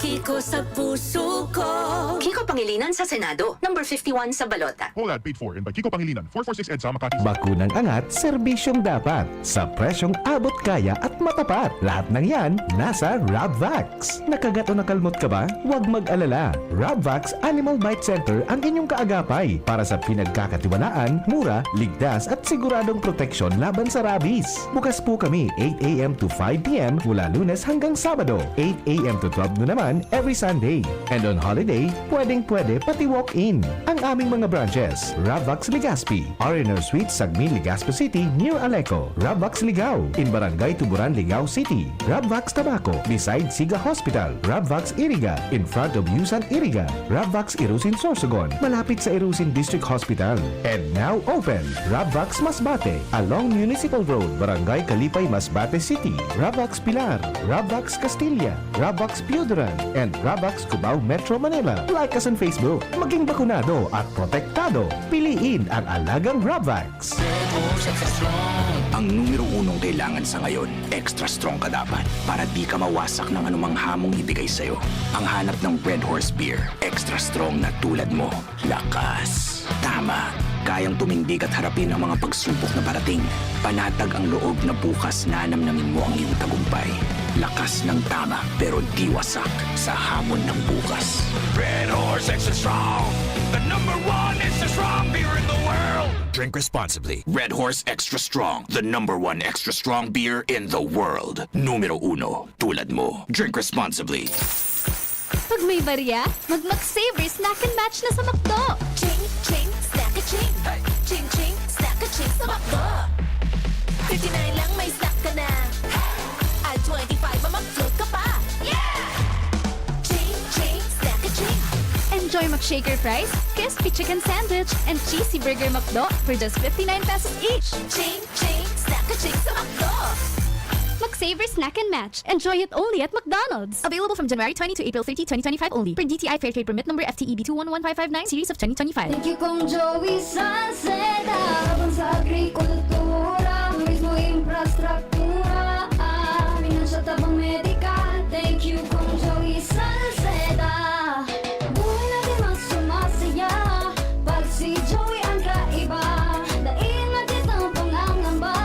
Kiko sa puso ko. Kiko Pangilinan sa Senado, number fifty-one sa balota. All ad paid for and by Kiko Pangilinan, four four six EDSA, Makati. Bakunang angat, serbisyong dapat. Sa presyong abot kaya at matapat. Lahat ng yan, nasa Rabvax. Nakagat o nakalmot ka ba? Huwag mag-alala. Rabvax Animal Bite Center ang inyong kaagapay para sa pinagkakatiwalaan, mura, ligtas at siguradong proteksyon laban sa rabies. Bukas po kami eight a m to five p m mula Lunes hanggang Sabado, eight a m to twelve noon naman every Sunday. And on holiday, pwedeng-pwede pati walk-in. Ang aming mga branches, Rabvax Legazpi, R and R Suite, Sagmin, Legazpi City, near Aleco, Rabvax Ligao, in Barangay Tuburan, Ligao City, Rabvax Tabaco, beside Siga Hospital, Rabvax Iriga, in front of Yusan Iriga, Rabvax Irusin Sorsogon, malapit sa Irusin District Hospital. And now open, Rabvax Masbate, along Municipal Road, Barangay Kalipay, Masbate City, Rabvax Pilar, Rabvax Castilla, Rabvax Pioduran, and Rabvax Cubao, Metro Manila. Like us on Facebook. Maging bakunado at protektado. Piliin ang alagang Rabvax. Ang numero unong kailangan sa ngayon, extra strong ka dapat para di ka mawasak ng anumang hamong ibigay sa'yo. Ang hanap ng Red Horse Beer, extra strong na tulad mo. Lakas. Tama. Kayang tumindig at harapin ang mga pagsubok na parating. Panatag ang loob na bukas nanamnamin mo ang iyong tagumpay. Lakas ng tama, pero di wasak sa hamon ng bukas. Red Horse Extra Strong, the number one extra strong beer in the world. Drink responsibly. Red Horse Extra Strong, the number one extra strong beer in the world. Numero uno, tulad mo. Drink responsibly. Pag may barya, mag-McSaver Snack and Match na sa McDo. Ching, ching, snack a ching. Ching, ching, snack a ching sa McDo. Fifty-nine lang, may snack ka na. At twenty-five, mamag-float ka pa. Yeah! Ching, ching, snack a ching. Enjoy McShaker fries, crispy chicken sandwich, and cheesy burger McDo for just fifty-nine pesos each. Ching, ching, snack a ching sa McDo. McSaver Snack and Match. Enjoy it only at McDonald's. Available from January twenty to April thirty, twenty twenty-five only. Per D T I Fair Trade Permit number F T E B two one one five five nine series of twenty twenty-five. Thank you, Kong Joey Salceda. Tabang sa agrikultura, turismo, infrastruktura, ah, finansya, tabang medikal. Thank you, Kong Joey Salceda. Buhay natin mas sumasaya pag si Joey ang kaiba. Dai na kitang pangangamba,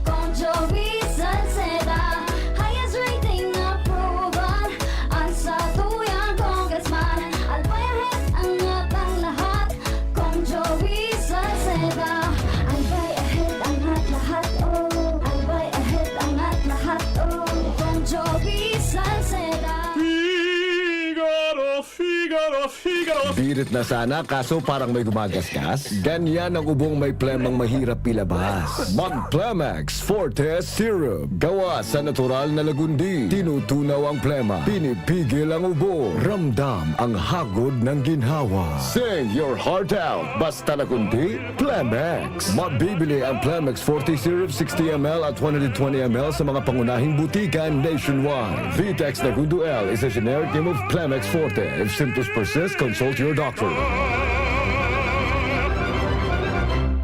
Kong Joey Salceda. Highest rating na approval, ang satuyang congressman. Albay ahead, angat ang lahat, Kong Joey Salceda. Albay ahead, angat lahat, oh. Albay ahead, angat lahat, oh. Kong Joey Salceda. Figaro, Figaro, Figaro. Birit na sana, kaso parang may gumagasgas. Ganyan ang ubong may plemang mahirap ilabas. Mag Plemex Forte Syrup. Gawa sa natural na lagundi. Tinutunaw ang plema. Pinipigil ang ubo. Ramdam ang hagod ng ginhawa. Sing your heart out. Basta lagundi, Plemex. Mabibili ang Plemex Forte Syrup sixty M L at one hundred twenty M L sa mga pangunahing butika nationwide. Vitex Nagundo L is a generic name of Plemex Forte. If symptoms persist, consult your doctor.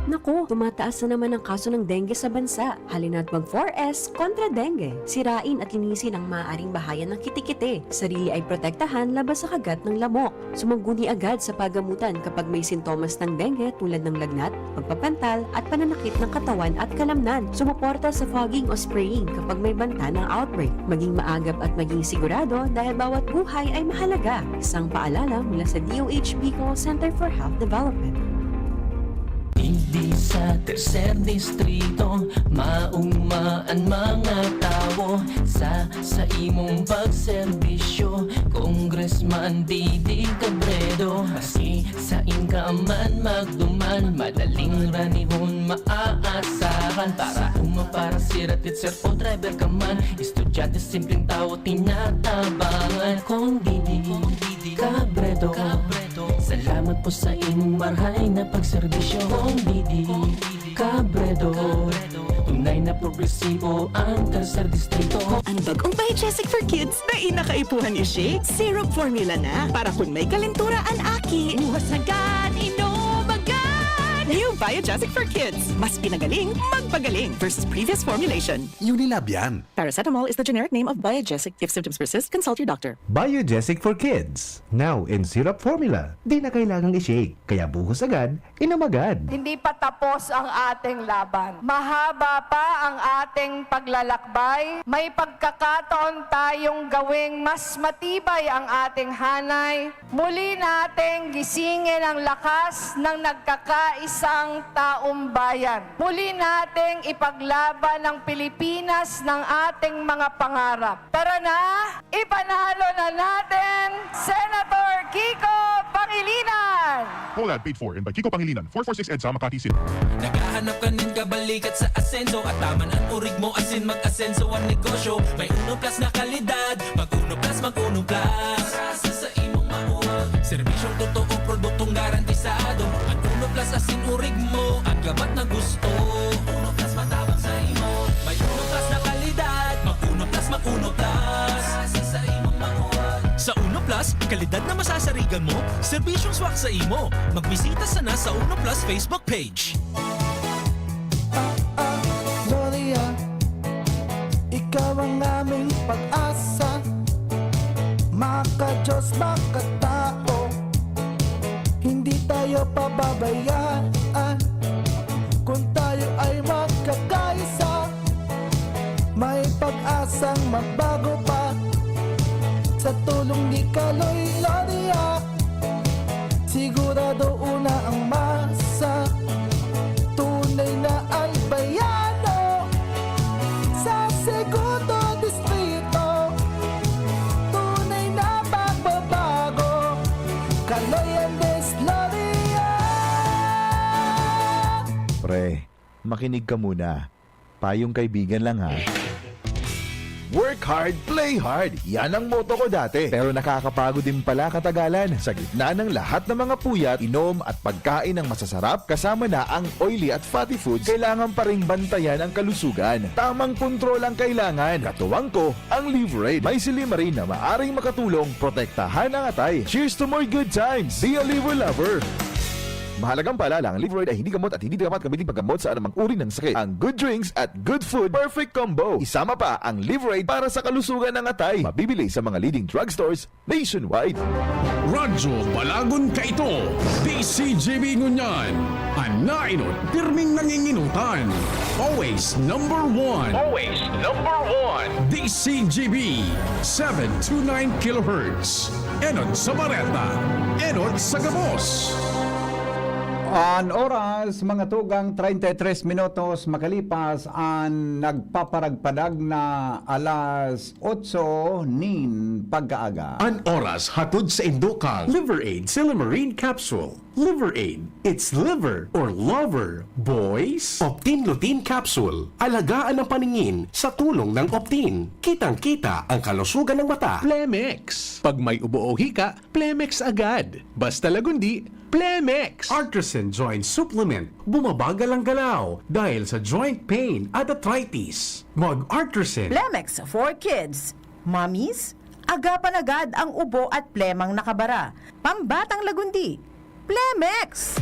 Naku, tumataas na naman ang kaso ng dengue sa bansa. Halina't mag four S kontra dengue. Sirain at linisin ang maaaring bahayan ng kitikite. Sarili ay protektahan laban sa kagat ng lamok. Sumangguni agad sa pagamutan kapag may sintomas ng dengue tulad ng lagnat, pagpapantal, at pananakit ng katawan at kalamnan. Sumuporta sa fogging o spraying kapag may banta ng outbreak. Maging maagap at maging sigurado dahil bawat buhay ay mahalaga. Isang paalala mula sa D O H Bicol Center for Health Development. Digdi sa Tercer Distrito, maugma an mga tawo sa, sa imong pagserbisyo, Congressman Didi Cabredo. Maski sain ka man magduman, madaling ranihon maaasahan. Para uma, para sira, teacher o driver ka man, estudyante, simpleng tawo, tinatabangan. Kong Didi Cabredo, salamat po sa imong marhay na pagserbisyo. Kong Didi Cabredo, Dahil na progresibo ang kansar distrito. Ang bagong Biogesic for Kids na inakaipuhan ni Shake, syrup formula na. Para kun may kalentura an aki, buhos agad, inom agad! New Biogesic for Kids. Mas pinagaling, magpagaling versus previous formulation. Unilab yan. Paracetamol is the generic name of Biogesic. If symptoms persist, consult your doctor. Biogesic for Kids. Now in syrup formula. Di na kailangang i-shake. Kaya buhos agad, inom agad. Hindi pa tapos ang ating laban. Mahaba pa ang ating paglalakbay. May pagkakataon tayong gawing mas matibay ang ating hanay. Muli nating gisingin ang lakas ng nagkakaisang taong bayan. Muli nating ipaglaban ang Pilipinas ng ating mga pangarap. Tara na, ipanalo na natin Senator Kiko Pangilinan! Collab paid for and by Kiko Pangilinan, four four six EDSA Makati City. Naghahanap ka nin kabalikat sa asenso at taman an urig mo asin mag-asenso ang negosyo. May Uno Plus na kalidad, mag Uno Plus, mag Uno Plus. Sa, sa, sa imong makuha. Serbisyong totoo, produktong garantisado. Ang Uno Plus asin urig mo, ang gabat na gusto. Uno Plus matabang sa imo. May Uno Plus na kalidad, mag Uno Plus, mag Uno Plus. Sa, sa imong makuha. Sa Uno Plus, kalidad na masasarigan mo, serbisyong swak sa imo. Magbisita sana sa Uno Plus Facebook page. Ah, ah, Gloria, ikaw ang aming pag-asa. Maka-Diyos, makatao, hindi tayo pababayaan. Kung tayo ay magkakaisa, may pag-asang magbago pa. Sa tulong ni Kaloy Gloria, sigurado una ang masa. Tunay na Albaiano sa Segundo Distrito. Tunay na pagbabago. Kaloy Andres Gloria. Pre, makinig ka muna. Payong kaibigan lang ha. Work hard, play hard. Yan ang motto ko dati. Pero nakakapagod din pala katagalan. Sa gitna ng lahat ng mga puyat, inom at pagkain ng masasarap, kasama na ang oily at fatty foods, kailangan pa ring bantayan ang kalusugan. Tamang kontrol ang kailangan. Katuwang ko, ang Liverade. May silymarin na maaring makatulong protektahan ang atay. Cheers to more good times! Be a Liver Lover! Mahalagang paalala, ang Liverade ay hindi gamot at hindi dapat gamitin paggamot sa anumang uri ng sakit. Ang good drinks at good food, perfect combo. Isama pa ang Liverade para sa kalusugan ng atay. Mabibili sa mga leading drugstores nationwide. Radyo Balagon Kaito, D C G B ngunyan. An naenot, pirming nanginginutan. Always number one. Always number one. D C G B, seven two nine kilohertz. Enot sa bareta, enot sa gabos. An oras, mga tugang, treinta y tres minutos makalipas an nagpaparagpadag na alas otso nin pagkaaga. An oras hatod saindo kan Liver Aid Silymarin Capsule. Liver Aid, it's liver or lover, boys. Optin Lutein Capsule, alagaan ang paningin sa tulong ng Optin. Kitang-kita ang kalusugan ng mata. Plemex. Pag may ubo o hika, Plemex agad. Basta Lagundi, Plemex. Artisan Joint Supplement, bumabagal ang galaw dahil sa joint pain at arthritis. Mag Artisan. Plemex for kids. Mommies, agapan agad ang ubo at plemang nakabara. Pambatang Lagundi, Plemex!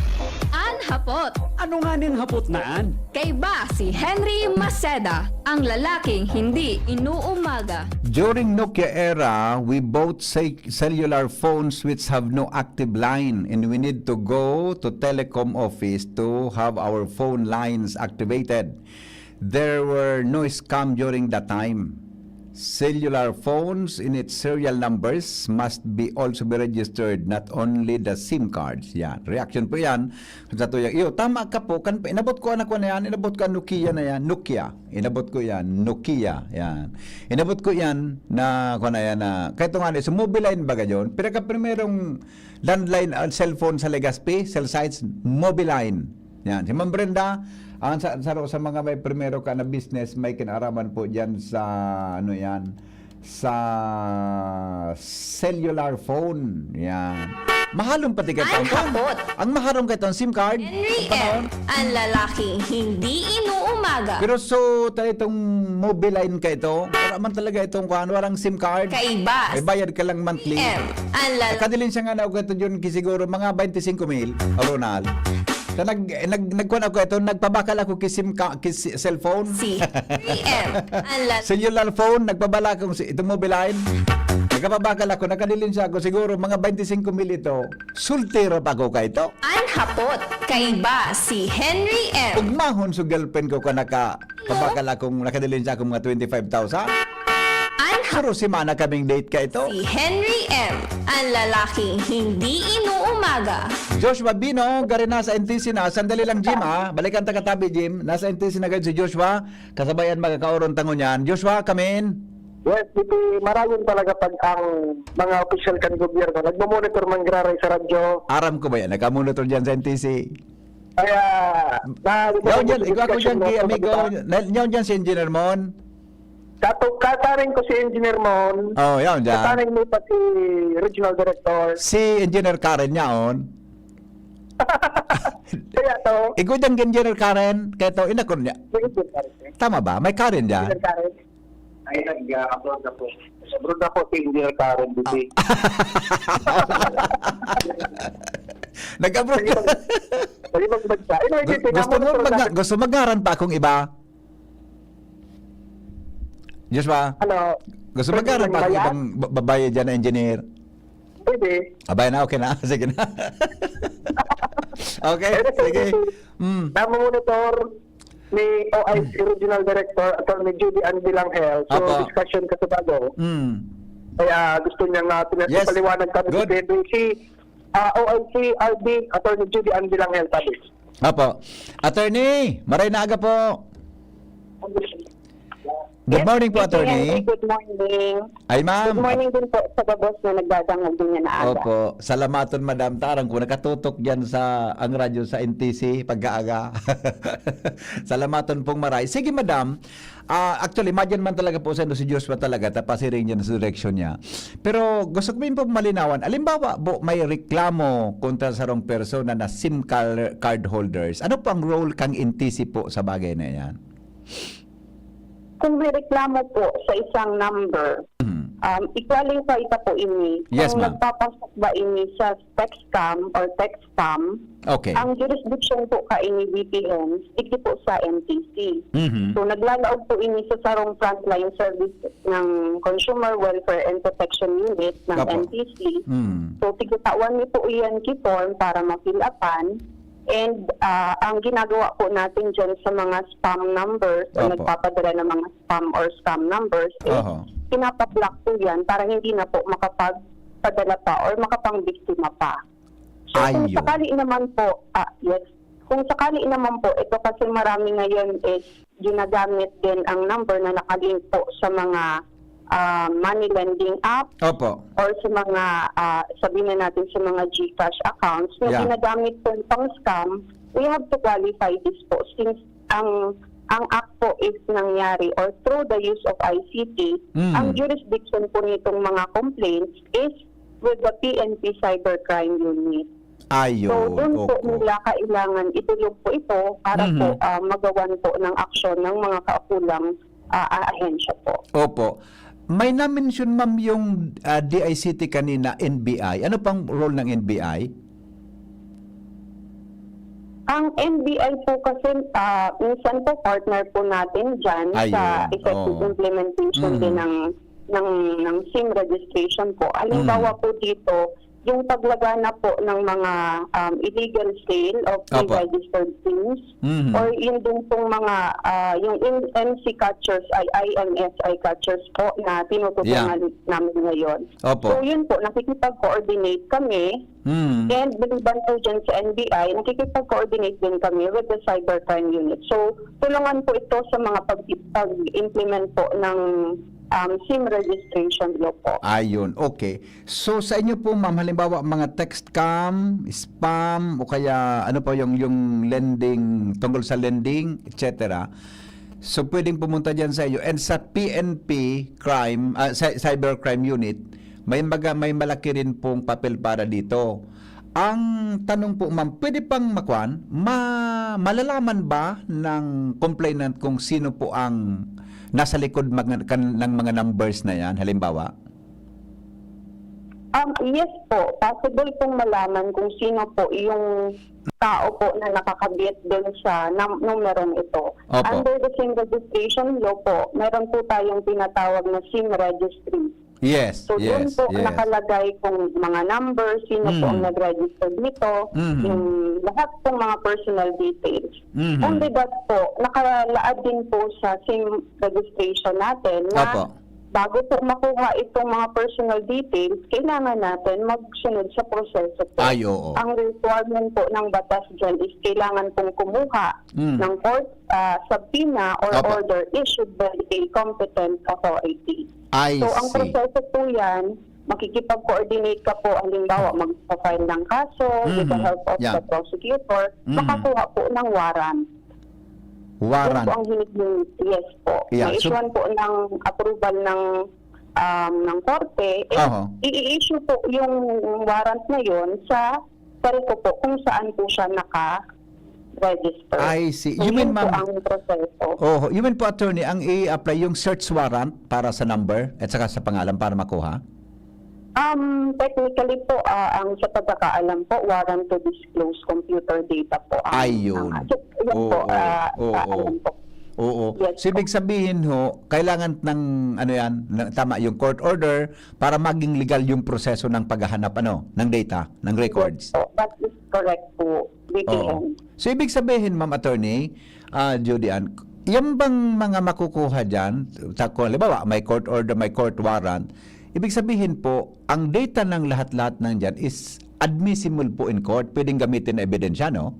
An hapot. Ano nganing hapot na an? Kaiba si Henry Maceda, ang lalaking hindi inuumaga. During Nokia era, we bought ce- cellular phones which have no active line, and we need to go to telecom office to have our phone lines activated. There were no scam during that time. Cellular phones in its serial numbers must be also be registered, not only the SIM cards. Yan. Reaction po yan. Sa tuyang, iyo, tama ka po. Kan, inabot ko anak ko na yan, inabot ko ang Nokia na yan. Nokia. Inabot ko yan. Nokia. Yan. Inabot ko yan na, ko na yan na, kahit nga, sa Mobiline baga yun, pinaka-primerong landline, ah, cellphone sa Legazpi, cell sites, Mobiline. Yan. Si Ma'am Brenda, ang sa, sa, sa mga may primero ka na business, may kinaraman po dyan sa, ano yan, sa cellular phone. Yan. Mahalon pati ka Ang hapot. Ang maharong ka itong SIM card. Henry Ang panahon. M, ang lalaking hindi inuumaga. Pero so, tayo itong Mobiline ka ito. Wala man talaga itong kuhan, walang SIM card. Kaiba. May bayad ka lang monthly. M, ang lala- Nakadiling siya nga na ako ito, Jun, ki siguro mga twenty-five mil, Ronald. Sa nag, nag, nagkuhan ako ito, nagpabakal ako ki SIM ka, ki si- cellphone. Si Henry M, ang lala- Cellular phone, nagpabala akong si, itong Mobiline. Nagpabakal ako, nakadiling siya ako, siguro mga twenty-five mil ito. Soltero pa ako ka ito. Ang hapot, kaiba si Henry M. Ugmahon so girlfriend ko ka naka, pabakal akong nakadiling siya akong mga twenty-five thousand. Ang hap- Puro semana kaming date ka ito. Si Henry M, ang lalaking hindi inuumaga. Joshua Bino, gari na sa N T C na. Sandali lang, Jim, ah. Balikan ta ka tabi, Jim. Nasa N T C na agad si Joshua. Kasabayan, magkakauron tango niyan. Joshua, come in. Yes, Bibi, marayon talaga pag ang mga opisyal kan gobyerno nagmo-monitor man giraray sa radyo. Aram ko ba yan? Nagka-monitor dyan sa N T C. Kaya, na, Yaw dyan, ikaw ako dyan, ki amigo. Na, yaw dyan si Engineer Mon. Kato, kataring ko si Engineer Mon. Oh, yaw dyan. Kataring mo pa si Regional Director. Si Engineer Karen yaon. Kaya to. Ikaw dyan, Engineer Karen. Kaya to, inakon niya. Sige, Engineer Karen. Tama ba? May Karen dyan? Engineer Karen. Ay, nag-upload na po. Abroad na po si Engineer Karen, Bibi. Nag-abroad Sa ibang, sa ibang bansa. Anyway, Gu- Bibi, gusto mo naman mag-, gusto mag-aral pa akong iba? Joshua? Ano? Gusto Pwede mag-aral pa akong magmaya? ibang ba-, babae dyan na engineer? Pwede. Abay na, okay na. Sige na. Okay, Pwede, sige. pwede. Mm. Namumonitor ni O I C Regional Director, Attorney Judy Ann Vilangel. So, Apo. discussion ka sa bago. Mm. Kaya gusto niya nga pina-, Yes. ipaliwanag kami Good. sa P N P C. Ah, O I C R D, Attorney Judy Ann Vilangel, sabi. Apo. Attorney, maray na aga po. Good Yes, morning po, Mister Attorney. Henry, good morning. Ay, ma'am. Good morning din po sa gabos na nagdadangog niya na aga. Opo. Salamaton, madam. Tarang ko, nakatutok dyan sa, ang radyo sa N T C, pagkaaga. Salamaton pong maray. Sige, madam. Ah, actually, madyan man talaga po sa si Joshua talaga, tapasiring dyan sa direksyon niya. Pero gusto ko din po malinawan. Alimbawa po, may reklamo kontra sa sarong persona na SIM car-, card holders. Ano po ang role kang N T C po sa bagay na yan? Kung may reklamo po sa isang number, Mhm. um, i-qualify ta po ini. Yes, Kung ma'am. nagpapasok ba ini sa text scam or text spam, Okay. ang jurisdiction po kaini depends digdi po sa N T C. Mhm. So, naglalaog po ini sa sarong frontline service ng Consumer Welfare and Protection Unit ng Opo. N T C. Mm. So, tigitawan niyo po iyan ki form para ma-fill upan. And, ah, ang ginagawa po natin dyan sa mga spam numbers o Opo. nagpapadala ng mga spam or scam numbers is Oho. pinapa-block po yan para hindi na po makapagpadala pa or makapangbiktima pa. So, kung Ayun. sakali naman po, ah, yes, kung sakali naman po, ito kasi marami ngayon is ginagamit din ang number na nakalink po sa mga, ah, money lending app Opo. or sa mga, ah, sabihin na natin sa mga GCash accounts na Yeah. ginagamit po pang scam, we have to qualify this po since ang, ang act po is nangyari or through the use of I C T, Mm. ang jurisdiction po nitong mga complaints is with the P N P Cybercrime Unit. Ayun, So, doon po opo. nila kailangan itulog po ito para Mhm. po, ah, magawan po ng aksyon ng mga kaukulang, ah, ah, ahensya po. Opo. May na-mention, ma'am, yung, ah, D I C T kanina, N B I. Ano pang role ng N B I? Ang N B I po kasi, ah, minsan po partner po natin dyan sa Ayun, effective oo. implementation Mhm. din ng, ng, ng SIM registration po. Halimbawa Mhm. po dito, yung paglaganap po ng mga, um, illegal sale of Opo. pre-registered SIMs Mhm. or yun din pong mga, ah, yung in-, M C catchers ay I M S I catchers po na tinututungan Yeah. namin ngayon. Opo. So, yun po, nakikipag-coordinate kami. Hmm. And maliban po dyan sa N B I, nakikipag-coordinate din kami with the cybercrime unit. So, tulungan po ito sa mga pag-, pag-implement po ng, um, SIM registration law po. Ayun, okay. So, sa inyo po, ma'am, halimbawa, mga text scam, spam, o kaya ano pa yung, yung lending, tungkol sa lending, et cetera. So, pwedeng pumunta dyan sa iyo. And sa P N P crime, ah, cy-, cybercrime unit, may maga-, may malaki rin pong papel para dito. Ang tanong po, ma'am, pwede pang makuan, ma-, malalaman ba ng complainant kung sino po ang nasa likod mag-, kan-, ng mga numbers na yan? Halimbawa? Um, yes po, possible pong malaman kung sino po yung tao po na nakakabit doon sa num- numerong ito. Opo. Under the SIM registration law po, meron po tayong tinatawag na SIM registry. Yes, So, doon yes, po yes. nakalagay kung mga number, sino po Mm. ang nag-register nito, Mhm. yung lahat pong mga personal details. Mhm. Only that po, nakalaad din po sa SIM registration natin na Opo. bago po makuha itong mga personal details, kailangan natin magsunod sa proseso po. Ay, oo. Ang requirement po ng batas dyan is kailangan pong kumuha Mm. ng court ah, subpoena or Opo. order issued by a competent authority. I So, ang see. proseso po yan, makikipag-coordinate ka po, halimbawa, magpa-file ng kaso with the Mhm. help of Yeah. the prosecutor, Mhm. makakuha po ng warrant. Yun Warrant. po ang hinihingi. Yes po. Yeah, so- Ma-issuehan po ng approval ng um, ng korte, eh, Oho. i-issue po yung warrant na yun sa telco po kung saan po siya naka-register. I see. So, You mean, yun po ma'am, ang proseso. Oh, you mean po, attorney, ang i-apply yung search warrant para sa number at saka sa pangalan para makuha? Um, technically po, ah, ang sa pagkakaalam po, warrant to disclose computer data po ang... Ayun. ang, yun Oo, po, ah, oo, ah, oo. alam po. Oo. Yes So, ibig sabihin ho, kailangan ng, ano yan, na, tama, yung court order para maging legal yung proseso ng paghahanap, ano, ng data, ng records. Yes po, that is correct po, Oo. B P M. So, ibig sabihin, Ma'am Attorney, ah, Judy Ann, yan bang mga makukuha dyan, ta-, kung halimbawa, may court order, may court warrant, ibig sabihin po, ang data ng lahat-lahat ng dyan is admissible po in court, pwedeng gamitin na ebidensya, no?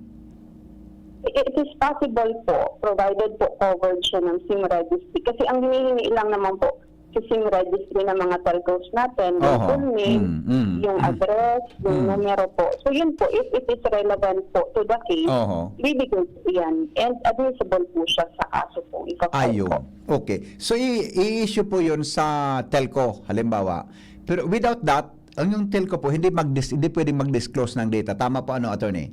It is possible po, provided po covered siya ng SIM registry. Kasi ang hinihingi lang naman po sa SIM registry ng mga telcos natin, yung Oho. full name, Mm, mm, yung mm. address, yung Mm. numero po. So yun po, if it is relevant po to the case, Oho. bibigay po yan. And admissible po siya sa kaso po. Ika-file Ayun. po. Okay. So, i- i-issue po yun sa telco, halimbawa. Pero without that, ang yung telco po, hindi, mag hindi pwedeng mag-disclose ng data. Tama po, ano, attorney?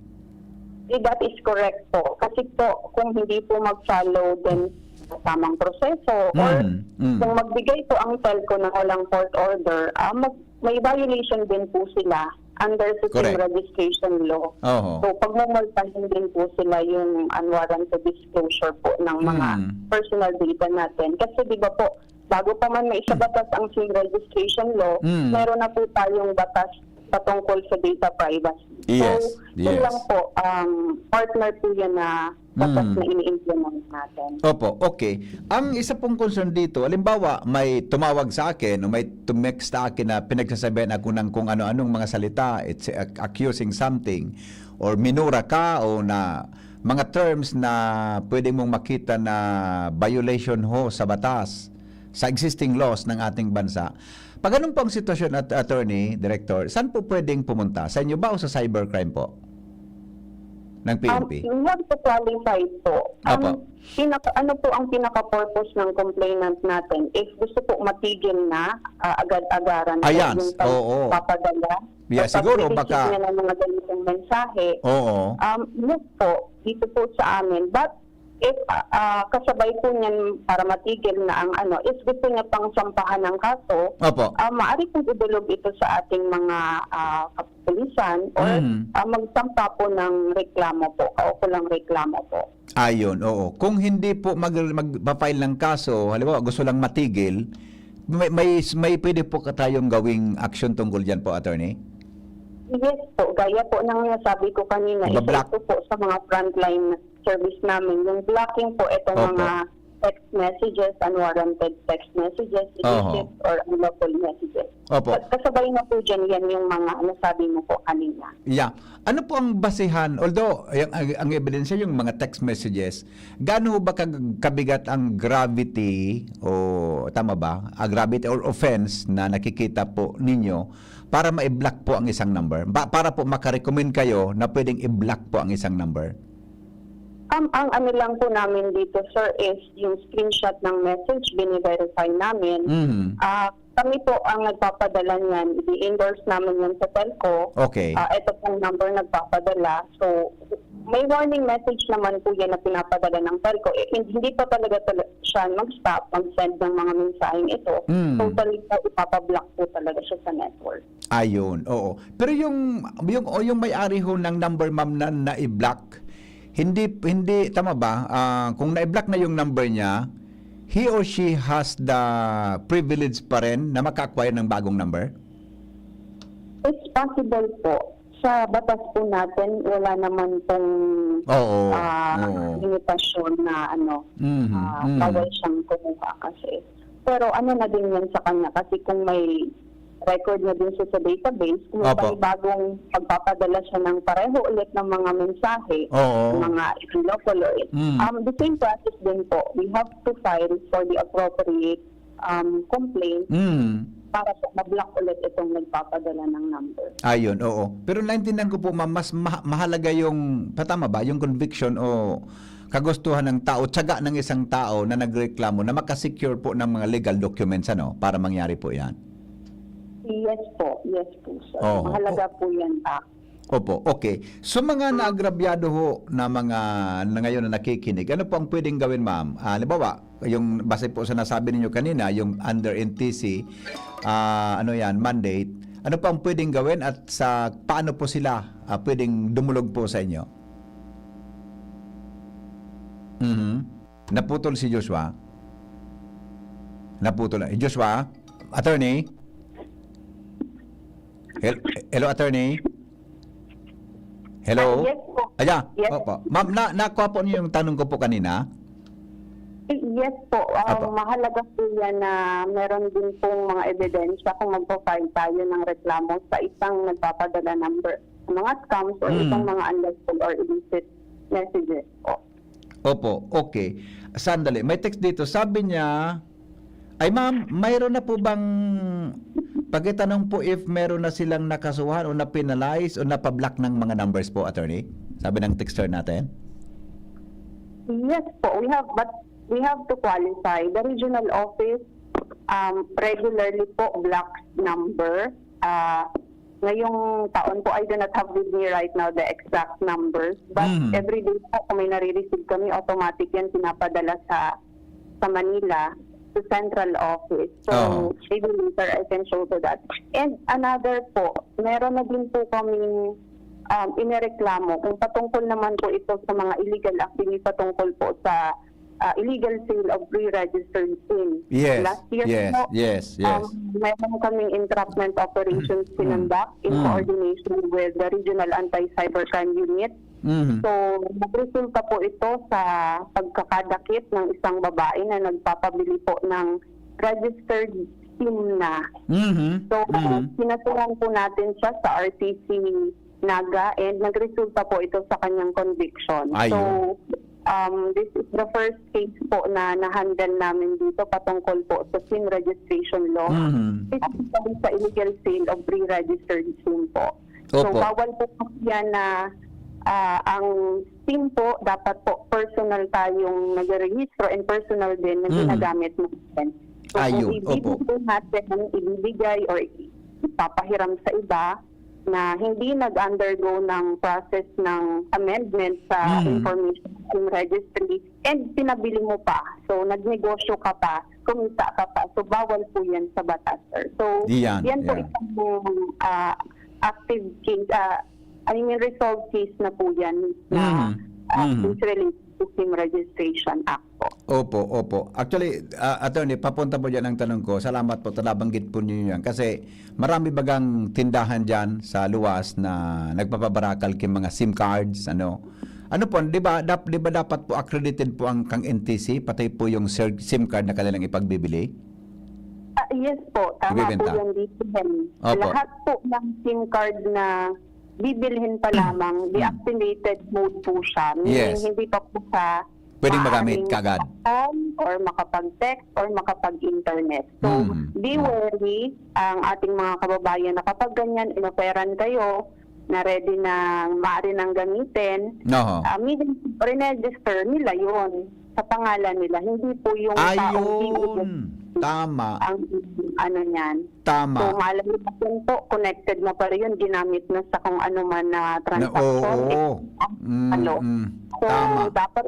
Eh, that is correct po. Kasi po, kung hindi po mag-follow din sa tamang proseso or Mm, mm. kung magbigay po ang telco ng walang court order, ah, mag, may violation din po sila under sa SIM Correct. registration law. Oho. So, pagmumultahin din po sila yung unwarranted disclosure po ng mga Mm. personal data natin. Kasi di ba po, bago pa man may sa batas ang SIM registration law, Mm. meron na po tayong batas patungkol sa data privacy. Yes, So, yun yes. lang po, um, partner po yan na batas Mm. na ini-implement natin. Opo, okay. Ang isa pong concern dito, halimbawa, may tumawag sa akin o may tumext sa akin na pinagsasabihan ako ng kung ano-anong mga salita, it's ac- accusing something, or minura ka, o na mga terms na pwede mong makita na violation ho sa batas, sa existing laws ng ating bansa. Pag ganun po ang sitwasyon, at, attorney, director, saan po pwedeng pumunta? Sa inyo ba o sa cybercrime po ng P N P? Um, we have to qualify po. Apo. Ang pinaka, ano po ang pinaka-purpose ng complainant natin? If gusto po matigil na, ah, agad-agaran po Ayan, yung oo. pagpapadala Yeah, o siguro pag-receive baka niya ng mga ganitong mensahe, Oo. um, yes po, dito po sa amin. But if ah, ah, kasabay po niyan para matigil na ang ano, if gusto niya pang sampahan ng kaso, Opo. ah, maaari pong idulog ito sa ating mga ah, kapulisan or Mm. ah, magsampa po ng reklamo po, kaukulang reklamo po. Ayun, oo. Kung hindi po mag magpa-file ng kaso, halimbawa gusto lang matigil, may may may pwede po ka tayong gawing aksyon tungkol diyan po, attorney? Yes po, gaya po ng nasabi ko kanina, isa Ibablock. ito po sa mga frontline service namin, yung blocking po itong Opo. mga text messages, unwarranted text messages, Oho. illicit or unlawful messages. Opo. At kasabay na po dyan yan yung mga nasabi mo po kanina. Yeah. Ano po ang basihan? Although, ang, ang, ang ebidensya yung mga text messages, gaano ba kag- kabigat ang gravity o, tama ba? A gravity or offense na nakikita po ninyo para ma-block po ang isang number? Ba, para po makarecommend kayo na pwedeng i-block po ang isang number? Um, ang ano lang po namin dito, sir, is yung screenshot ng message, bine-verify namin. Mhm. Ah, Kami po ang nagpapadala niyan. I-endorse namin yan sa telco. Okay. Ah, ito pong number nagpapadala. So, may warning message naman po yan na pinapadala ng telco. Eh, hin- hindi pa talaga tala- siya mag-stop, mag-send ng mga mensaheng ito. Mm. Totally po, ipapablock po talaga siya sa network. Ayun, oo. Pero yung yung o yung may-ari ho ng number, ma'am, na na-block, hindi hindi tama ba? Ah, kung na-block na yung number niya, he or she has the privilege pa rin na maka-acquire ng bagong number? It's possible po. Sa batas po natin, wala naman pong Oo, ah, oo. limitasyon na ano, Mhm, ah, mhm. bawal siyang kumuha kasi. Pero ano na din yan sa kanya kasi kung may record na din siya sa database, kung may Opo. panibagong pagpapadala siya ng pareho ulit ng mga mensahe, Oo. mga illocolor, Mm. um, the same process din po. We have to file for the appropriate um, complaint Mm. para po ma-block ulit itong nagpapadala ng number. Ayun, oo. Pero naintindihan ko po, ma'am, mas ma- mahalaga yung, patama ba, yung conviction o kagustuhan ng tao, tiyaga ng isang tao na nagreklamo na makasecure po ng mga legal documents, ano, para mangyari po yan. Yes po, yes po, sir. Oo. Mahalaga po yan, ah. Opo, okay. So, mga naagrabyado ho na mga na ngayon na nakikinig, ano po ang pwedeng gawin, ma'am? Ah, halimbawa, yung base po sa nasabi ninyo kanina, yung under N T C, ah, ano yan, mandate, ano po ang pwedeng gawin at sa paano po sila ah, pwedeng dumulog po sa inyo? Mhm. Naputol si Joshua. Naputol. Eh, Joshua? Attorney? Hel- Hello, attorney? Hello? Ah, yes po. Ayan. Yes. Opo. Ma'am, na nakuha po niyo yung tanong ko po kanina? Yes po. Um, Apo. Mahalaga po yan na meron din pong mga ebidensya kung magpa-file tayo ng reklamo sa isang nagpapadala number, mga scams or Mm. isang mga unlawful or illicit messages po. Opo, okay. Sandali, may text dito. Sabi niya, ay ma'am, mayroon na po bang, pakitanong po if meron na silang nakasuhan o na-penalize o napablock ng mga numbers po, attorney? Sabi ng texter natin. Yes po, we have, but we have to qualify. The regional office um, regularly po blocks number. Ah, ngayong taon po, I do not have with me right now the exact numbers, but Mm. every day po kung may nare-receive kami, automatic yan pinapadala sa sa Manila, sa central office. So, Oo. maybe later I can show to that. And another po, meron na din po kaming um, inireklamo kung patungkol naman po ito sa mga illegal activity patungkol po sa ah, illegal sale of pre-registered SIM. Yes, Last year yes, po, yes, yes. um, meron kaming entrapment operations Mm. sinundak in Mm. coordination with the Regional Anti-Cybercrime Unit. Mhm. So, nagresulta po ito sa pagkakadakit ng isang babae na nagpapabili po ng registered SIM na. Mhm. So, Mhm. kinasuhan po natin siya sa R T C Naga and nagresulta po ito sa kanyang conviction. Ayun. So, um, this is the first case po na na-handle namin dito patungkol po sa SIM registration law. Mhm. Specifically sa illegal sale of pre-registered SIM po. So, Opo. Bawal po kasi yan na ah, ang SIM po, dapat po personal tayong nagre-rehistro and personal din na Mhm. ginagamit natin. So, Ayun, kung ibibigay opo. natin, ibibigay or ipapahiram sa iba na hindi nag-undergo ng process ng amendment sa Mhm. information SIM registry and pinabili mo pa. So, nagnegosyo ka pa, kumita ka pa. So, bawal po yan sa batas, sir. So, Yan, yan po yeah. isang ah, active case, ah, I mean, resolved case na po yan na Mhm. ah, Mhm. case related to SIM Registration Act po. Opo, opo. Actually, ah, attorney, papunta po dyan ang tanong ko. Salamat po, talabanggit po ninyo yan. Kasi marami bagang tindahan dyan sa luwas na nagpapabarakal king mga SIM cards, ano. Ano po, di ba, dap, di ba dapat po accredited po ang kang N T C, pati po yung sir, SIM card na kanilang ipagbibili? Ah, yes po, tama Ibebenta. po yung bibilhin. Opo. Lahat po ng SIM card na bibilhin pa lamang, Mm. deactivated mode po siya. Meaning, Yes. hindi pa po siya Pwedeng magamit maaaring kagad. call or makapag-text or makapag-internet. So, Mm. be wary ang ating mga kababayan na kapag ganyan, inoperan kayo, na ready na maaari nang gamitin, Oho. ah, meaning, register nila yun sa pangalan nila. Hindi po yung taong Ayun. Tama. ang ano niyan. So, Tama. malay natin po, connected na pa rin yun, ginamit na sa kung ano man na Na, transaction. oo. Eh, Mm, ano. mm. So, Tama. dapat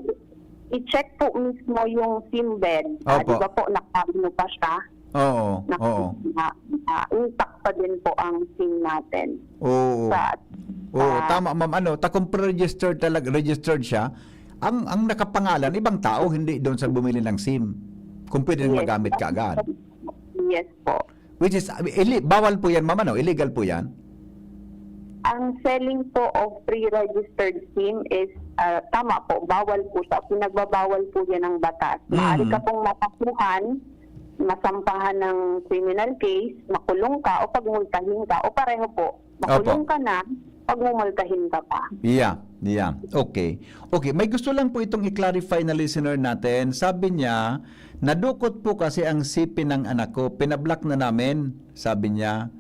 i-check po mismo yung SIM bed. Ah, Opo. di ba po, nakaano pa siya? Oo, Na, oo. na, na, intact pa din po ang SIM natin. Oo. Sa, Oo, sa- tama, ma'am. Ano, ta kung pre-registered talaga, registered siya, ang ang nakapangalan, ibang tao, hindi doon sa bumili ng SIM. Kung pwede nang Yes. magamit kaagad. Yes po. Which is, uh, ili- bawal po yan, ma'am, ano? Illegal po yan? Ang selling po of pre-registered SIM is, ah, tama po, bawal po siya. Pinagbabawal po yan ng batas. Maaari Mm. ka pong makasuhan, masampahan ng criminal case, makulong ka, o pagmultahin ka, o pareho po. Makulong Opo. ka na, pagmumultahin ka pa. Yeah, yeah. Okay. Okay, may gusto lang po itong i-clarify na listener natin. Sabi niya, nadukot po kasi ang C P ng anak ko, pinablock na namin, sabi niya,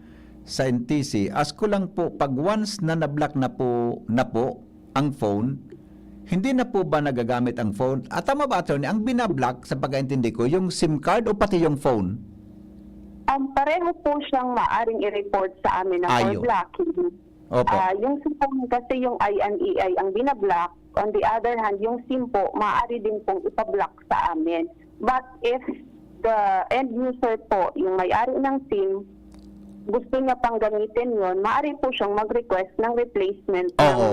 sa N T C. Ask ko lang po, pag once na nablock na po, na po ang phone, hindi na po ba nagagamit ang phone? At tama ba, attorney, ang binablock, sa pagkaintindi ko, yung SIM card o pati yung phone? Ang pareho po siyang maaring i-report sa amin na for Ayun. blocking. Opo. Ah, yung SIM phone kasi yung I M E I ang binablock. On the other hand, yung SIM po, maaari din pong ipablock sa amin. But if the end user po, yung may-ari ng SIM, gusto niya pang gamitin yon, maaari po siyang mag-request ng replacement ng Oo.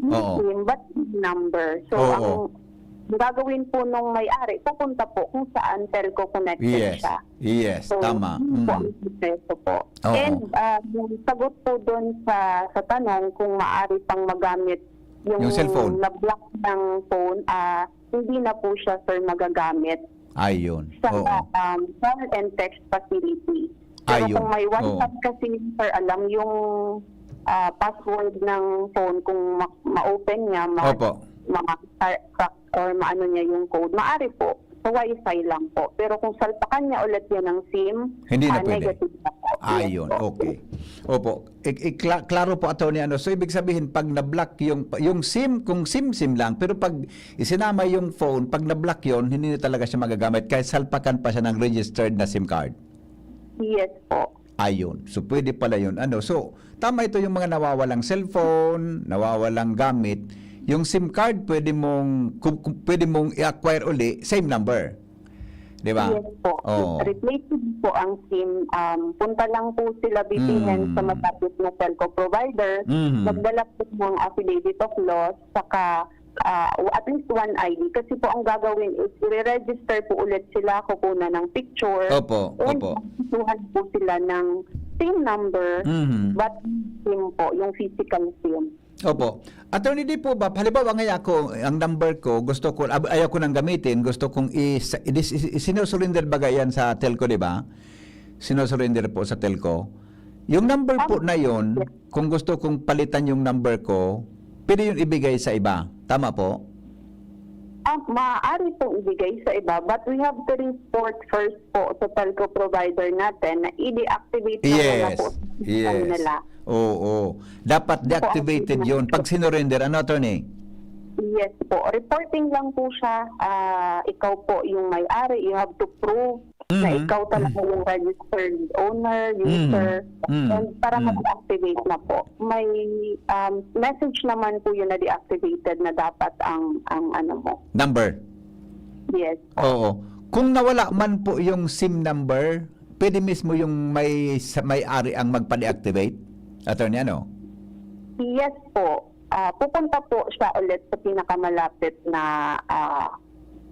Oo. SIM but number. So, Oo. ang gagawin po nung may-ari, pupunta po kung saan telco connected Yes. siya. Yes, So, tama. yun po ang Mm. proseso po. Oo. And uh, yung sagot po doon sa sa tanong kung maaari pang magamit yung, Yung cellphone. na-block ng phone, ah hindi na po siya, sir, magagamit Ayun. sa Oo. um, call and text facility. Pero Ayun. kung may Oo. wifi kasi, sir, alam yung ah, password ng phone, kung ma- ma-open niya, ma- Opo. mga crack or maano niya yung code, maaari po. Sa wifi lang po. Pero kung salpakan niya ulit yan ng SIM, Hindi na ah, pwede. Negative na po. Yes Ayun, po. Okay. Opo. I, i, kla- klaro po, attorney, ano. So, ibig sabihin, pag na-block yung, yung SIM, kung SIM-SIM lang, pero pag isinama yung phone, pag na-block yon, hindi na talaga siya magagamit kahit salpakan pa siya ng registered na SIM card. Yes po. Ayun. So, pwede pala yun. Ano? So, tama ito yung mga nawawalang cellphone, nawawalang gamit. Yung SIM card, pwede mong, ku- ku- pwede mong i-acquire uli, same number. Di ba? Yes po. Oo. Replaceable po ang SIM. Um, punta lang po sila, B P N, Mm. sa malapit na telco provider. Mhm. Magdala po ng affidavit of loss, saka ah, at least one I D. Kasi po ang gagawin is i-register po ulit sila, kukunan ng picture. Opo, And opo. kukuhan po sila ng SIM number, Mhm. but SIM po, yung physical SIM. Opo. Attorney, di po ba, halimbawa ngayon ako, ang number ko, gusto ko, ab- ayaw ko nang gamitin, gusto kong i-, i-, i-, sinusurrender baga yan sa telco, di ba? Sinusurrender po sa telco. Yung number po na yon, kung gusto kong palitan yung number ko, pwede yun ibigay sa iba. Tama po? Ah, maaari pong ibigay sa iba, but we have to report first po sa telco provider natin na i-deactivate na muna Yes. po Yes. Nila. Oo. Dapat deactivated Opo. Yun. Pag sinurrender, ano, attorney? Yes po. Reporting lang po siya. Ah, ikaw po yung may-ari. You have to prove na Mhm. ikaw talaga yung registered owner, Mhm. user. Mhm. And para Mhm. mag-deactivate na po. May um, message naman po yun na deactivated na dapat ang ang ano mo. Number. Yes. Oo. Kung nawala man po yung SIM number, pwede mismo yung may sa- may-ari ang magpa-deactivate? Attorney, ano? Yes po. Ah, pupunta po siya ulit sa pinakamalapit na ah,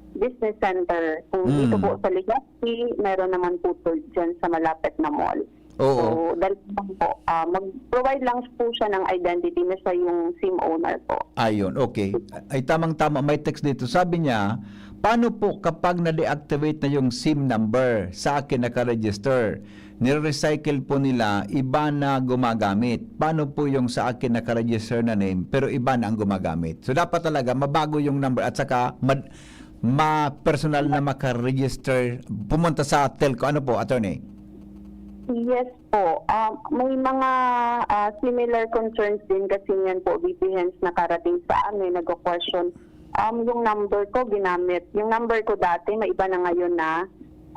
business center. Kung Mm. dito po sa Legazpi, meron naman po to dyan sa malapit na mall. Oo. So, dali lang po. Ah, mag-provide lang po siya ng identity na siya yung SIM owner po. Ayun, okay. Ay, tamang-tama, may text dito. Sabi niya, paano po kapag na-deactivate na yung SIM number? Sa akin naka-register. Nire-recycle po nila, iba na gumagamit. Paano po yung sa akin naka-register na name, pero iba na ang gumagamit? So, dapat talaga mabago yung number at saka mad- ma-personal na maka-register, pumunta sa telco. Ano po, attorney? Yes po. Ah, may mga ah, similar concerns din kasi niyan po, V P Hens, nakarating sa amin, nagko-question. Um, yung number ko ginamit. Yung number ko dati, may iba na ngayon na.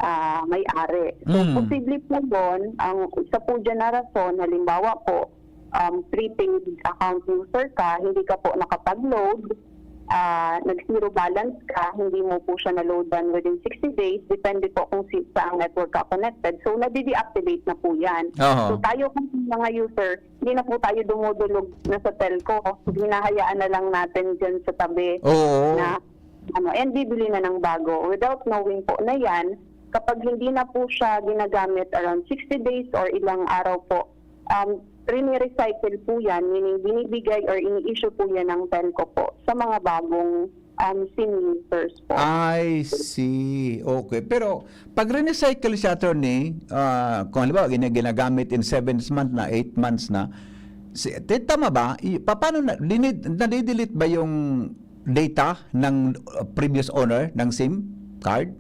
ah, may-ari. So, Mm. posible po yun. Ang isa po dyan na rason, halimbawa po, um, prepaid account user ka, hindi ka po nakapag-load, ah, nag-zero balance ka, hindi mo po siya na-loadan within sixty days, depende po kung si, saang network ka connected. So, nade-deactivate na po yan. Oho. So, tayo po mga user, hindi na po tayo dumudulog na sa telco. Hinahayaan na lang natin dyan sa tabi Oo. na, ano, and bibili na ng bago. Without knowing po na yan, kapag hindi na po siya ginagamit around sixty days or ilang araw po, um, rine-recycle po yan, meaning binibigay or ini-issue po yan ng telco po sa mga bagong, um, SIM users po. I see. Okay. Pero pag rinicycle siya, attorney, ah, kung halimbawa, gina-, ginagamit in seven months na, eight months na, si, te-, tama ba? I-, pa-, paano na, dinid-, nadidelete ba yung data ng, uh, previous owner ng SIM card?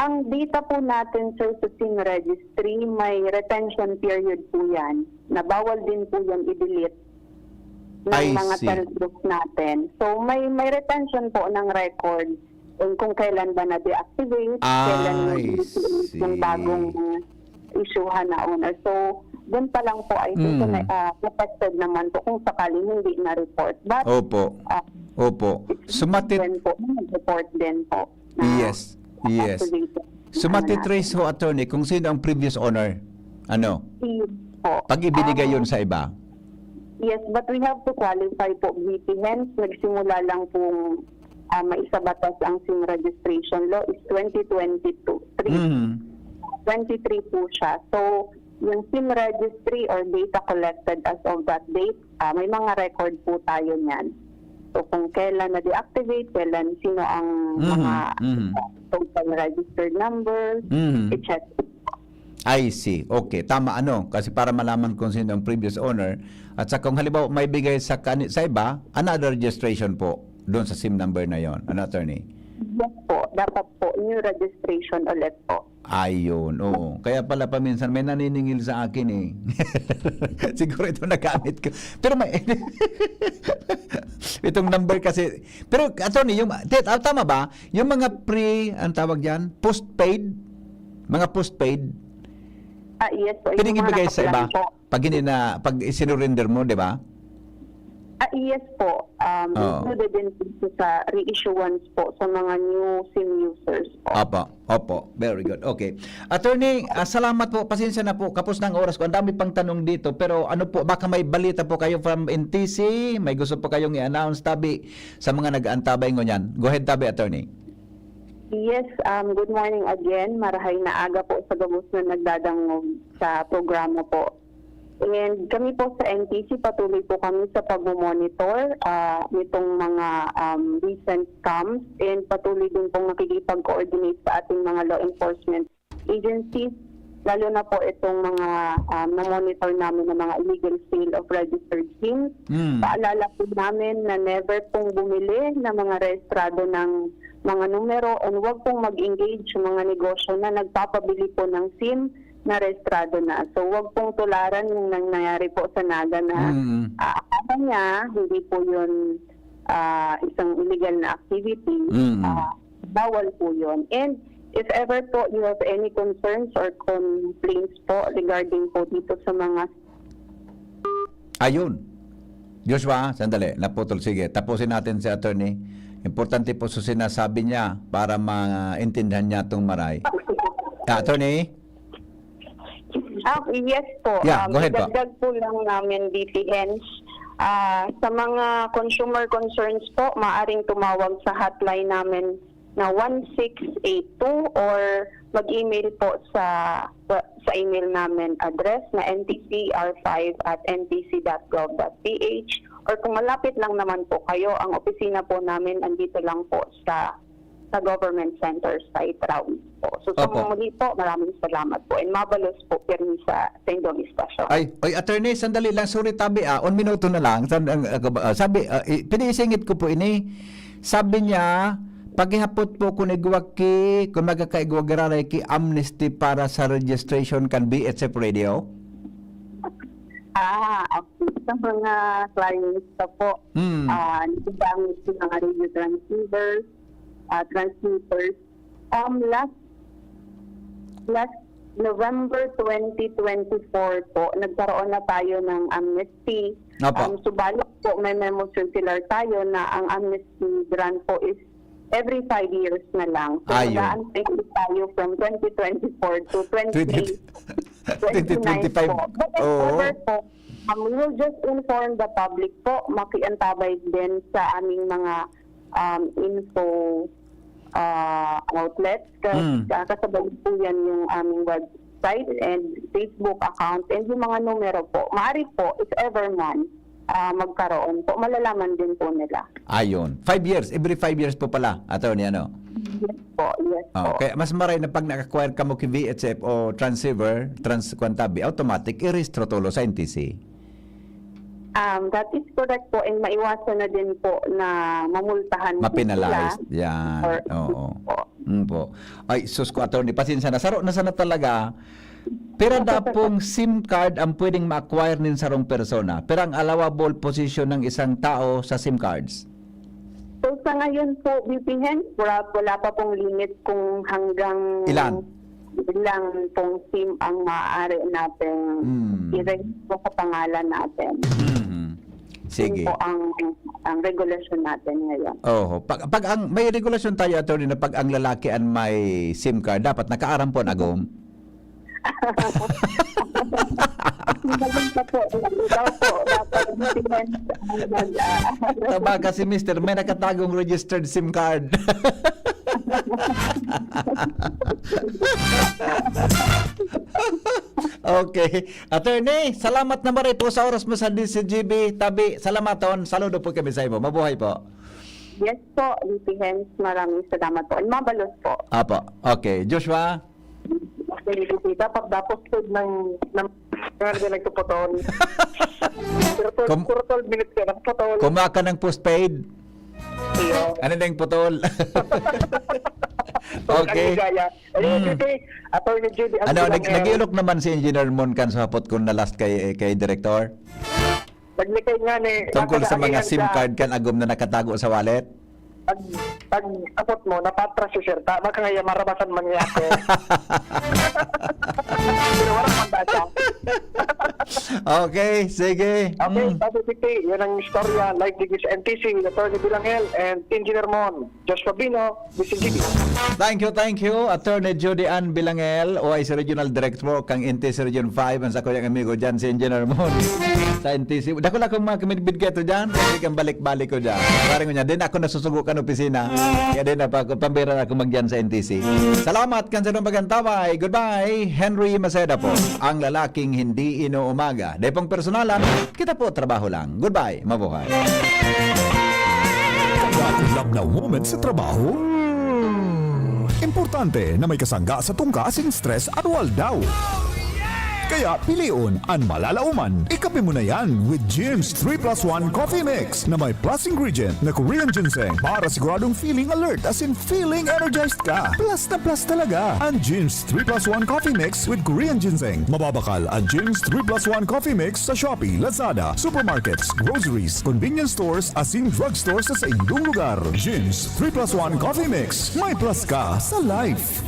Ang data po natin, sir, sa SIM registry, may retention period po yan, na bawal din po yan i-delete ng I mga see. telcos natin. So, may, may retention po ng record kung, kung kailan ba na-deactivate, kailan I na-initiate yung see. bagong isyuhan na owner. So, dun pa lang po, I think, Mm. na, ah, affected naman po kung sakaling hindi na-report. But, Opo. ah, Opo. it's Sumati- then po, report din po na Yes. Yes. activated So, ang ano matitrace natin. ho, attorney, kung sino ang previous owner? Ano? Yes po. Pag ibinigay Um, yun sa iba? Yes, but we have to qualify po, V P Hens. Nagsimula lang pong, ah, maisabatas ang SIM registration law is twenty twenty-two, three. Mhm. Twenty-three po siya. So, yung SIM registry or data collected as of that date, ah, may mga record po tayo niyan. So, kung kailan na-deactivate, kailan, sino ang Mhm, mga mhm. total registered numbers, Mhm. et cetera. I see. Okay, tama, ano, kasi para malaman kung sino ang previous owner, at sa kung halimbawa may bigay sa kani-, sa iba, another registration po doon sa SIM number na yon, ano, attorney? Yes po, dapat po, new registration ulit po. Ayun, oo. Kaya pala paminsan may naniningil sa akin eh. Siguro ito nagamit ko. Pero may, itong number kasi, pero attorney, yung, te-, ah, tama ba? Yung mga pre, ang tawag diyan, postpaid, mga postpaid, Ah, yes po. Yung pwedeng mga ibigay sa iba nakaplan po. pag hindi na, pag isinurrender mo, di ba? Ah, yes po. Um, Oo. Included din po siya sa reissuance po sa mga new SIM users po. Opo, opo. Very good. Okay. Attorney, ah, salamat po. Pasensya na po. Kapos na ang oras ko. Ang dami pang tanong dito. Pero ano po, baka may balita po kayo from N T C? May gusto po kayong i-announce, tabi, sa mga nag-aantabay ngunyan? Go ahead, tabi, attorney. Yes, um, good morning again. Marahay na aga po sa gabos na nagdadangog sa programa po. And kami po sa N T C, patuloy po kami sa pagmo-monitor, ah, nitong mga, um, recent scams, and patuloy din pong nakikipag-coordinate sa ating mga law enforcement agencies, lalo na po itong mga, um, na-monitor namin na mga illegal sale of registered SIMs. Mm. Paalala po namin na never pong bumili ng mga rehistrado ng mga numero, and wag pong mag-engage yung mga negosyo na nagpapabili po ng SIM na rehistrado na. So, wag pong tularan yung nangyayari po sa Naga na, Mm. ah, akala niya, hindi po yun, ah, isang illegal na activity. Mm. Ah, bawal po yun. And if ever po you have any concerns or complaints po regarding po dito sa mga Ayun. Joshua, sandali, naputol. Sige, tapusin natin si attorney. Importante po sa sinasabi niya para maintindihan niya itong maray. Ah, attorney? Ah, yes po. Yeah, Um, go ahead po. Idagdag po lang namin, V P Hens. Ah, sa mga consumer concerns po, maaring tumawag sa hotline namin na one six eight two or mag-email po sa, sa email namin address na N T C R five at N T C dot gov dot P H, or kung malapit lang naman po kayo, ang opisina po namin andito lang po sa, sa Government Center sa Itrawi po. So, sa Opo. mga muli po, maraming salamat po. And mabalos po, pirmi sa, sa inyong istasyon. Ay, oy, attorney, sandali lang. Sorry, tabi, ah. Un minuto na lang. San-, ang, ah, kaba-, ah, sabi, ah, i-, pinaisingit ko po ini. Sabi niya, "Pakihapot po kun igwa ki, kun magkakaigwa giraray ki amnesty para sa registration kan B H F Radio." Ah, okay. Sa mga clients ko po, Hmm. ah, nagagamit yung mga radio transceivers, ah, transmitters. Um, last Last November twenty twenty-four po, nagkaroon na tayo ng amnesty. Opo. Um, subalit po, may memo circular tayo na ang amnesty grant po is every five years na lang. So, Ayun. mag-aantay po tayo from twenty twenty-four to Twenty, twenty twenty-nine twenty twenty-five. po. But Oo. however po, um, we will just inform the public po, makiantabay din sa aming mga um, info uh, outlets. Kas, Mm. uh, kasabay po yan yung aming website and Facebook account and yung mga numero po. Maaari po, if ever man, uh, magkaroon po, malalaman din po nila. Ayun. Five years. Every five years po pala, attorney, ano? Yes po, yes po. Oh, kaya mas maray na pag nag-acquire ka mo ki V H F o transceiver, trans kwantabi, automatic, i-rehistro tolo sa N T C. Um, that is correct po and maiwasan na din po na mamultahan po Mapenalize. sila. Yan. Or- Oo. po. Mm po. Ay, sus ko, attorney, pasensya na. Saro na sana talaga. Pero da pong SIM card ang pwedeng ma-acquire nin sarong persona. Pero ang allowable possession ng isang tao sa SIM cards. So sa ngayon po, B P Hen, wala, wala pa pong limit kung hanggang Ilan? ilang pong SIM ang maaari natin Hmm. i-register sa pangalan natin. Mhm. Sige. Yun po ang, ang regulasyon natin ngayon. Oho. Pag, pag ang may regulasyon tayo, attorney, na pag ang lalaki ang may SIM card, dapat nakaarampon agom. Magaling pa po. Ikaw po, dapat B P Hen ang mag- ah, Tama kasi, mister, may nakatagong registered SIM card. Okay. Attorney, salamat na maray po sa oras mo sa D Z G B. Tabi, salamaton. Saludo po kami sa imo. Mabuhay po. Yes po, B P Hen, maraming salamat po. And mabalos po. Apo. Okay. Joshua? Dapat dapat ng, ng, ng, ng nagpuputol. Pero twelve, Kum- pero twelve minutes ka, nakaputol. Kumuha ka ng postpaid. Iyo. Ano na yung putol? Ang Okay. ligaya. Ayun, Mm. Judy. Attorney Judy, ang Ano, bilang nag yan. nag-iulok naman si Engineer Mon kan sa hapot kung na-lost kay, kay Director? Naglikay nga ni, Tungkol sa mga nakadaan SIM sa- card kan agom na nakatago sa wallet? Pag, pag abot mo, napatras si Sir. Tama ka nga, marabasan man niya ako. Pero wala pang data. Okay, sige. Okay, Mm. Pablo Titi, yan ang istorya. Live digdi sa N T C, Attorney Bilangel and Engineer Mon. Josh Fabino, Vision T V. Thank you, thank you, Attorney Judy Ann Bilangel, O I C Regional Director kang N T C Region five, ang sakuyang amigo dyan, si Engineer Mon. Sa N T C, dako lang akong mga kamidbid kayo dyan, kasi kang balik-balik ko dyan. Parang niya, din ako nasusugo kan opisina, kaya din na pa ako, pambira na ako magyan sa N T C. Salamat, kan sa magantaway. Goodbye, Henry Maceda po, ang lalaking hindi inuumaga. Depong personalan, kita po trabaho lang. Goodbye, mabuhay. Pagkakulab na moment sa trabaho. Importante na may kasangga sa tungka asin stress aruwal daw. Kaya pilion an malalaoman. Ikape mo na yan with Jim's three plus one Coffee Mix na may plus ingredient na Korean ginseng para siguradong feeling alert asin feeling energized ka. Plus na plus talaga an Jim's three plus one Coffee Mix with Korean ginseng. Mababakal an Jim's three plus one Coffee Mix sa Shopee, Lazada, supermarkets, groceries, convenience stores asin drugstore sa saindong lugar. Jim's three plus one Coffee Mix. May plus ka sa life.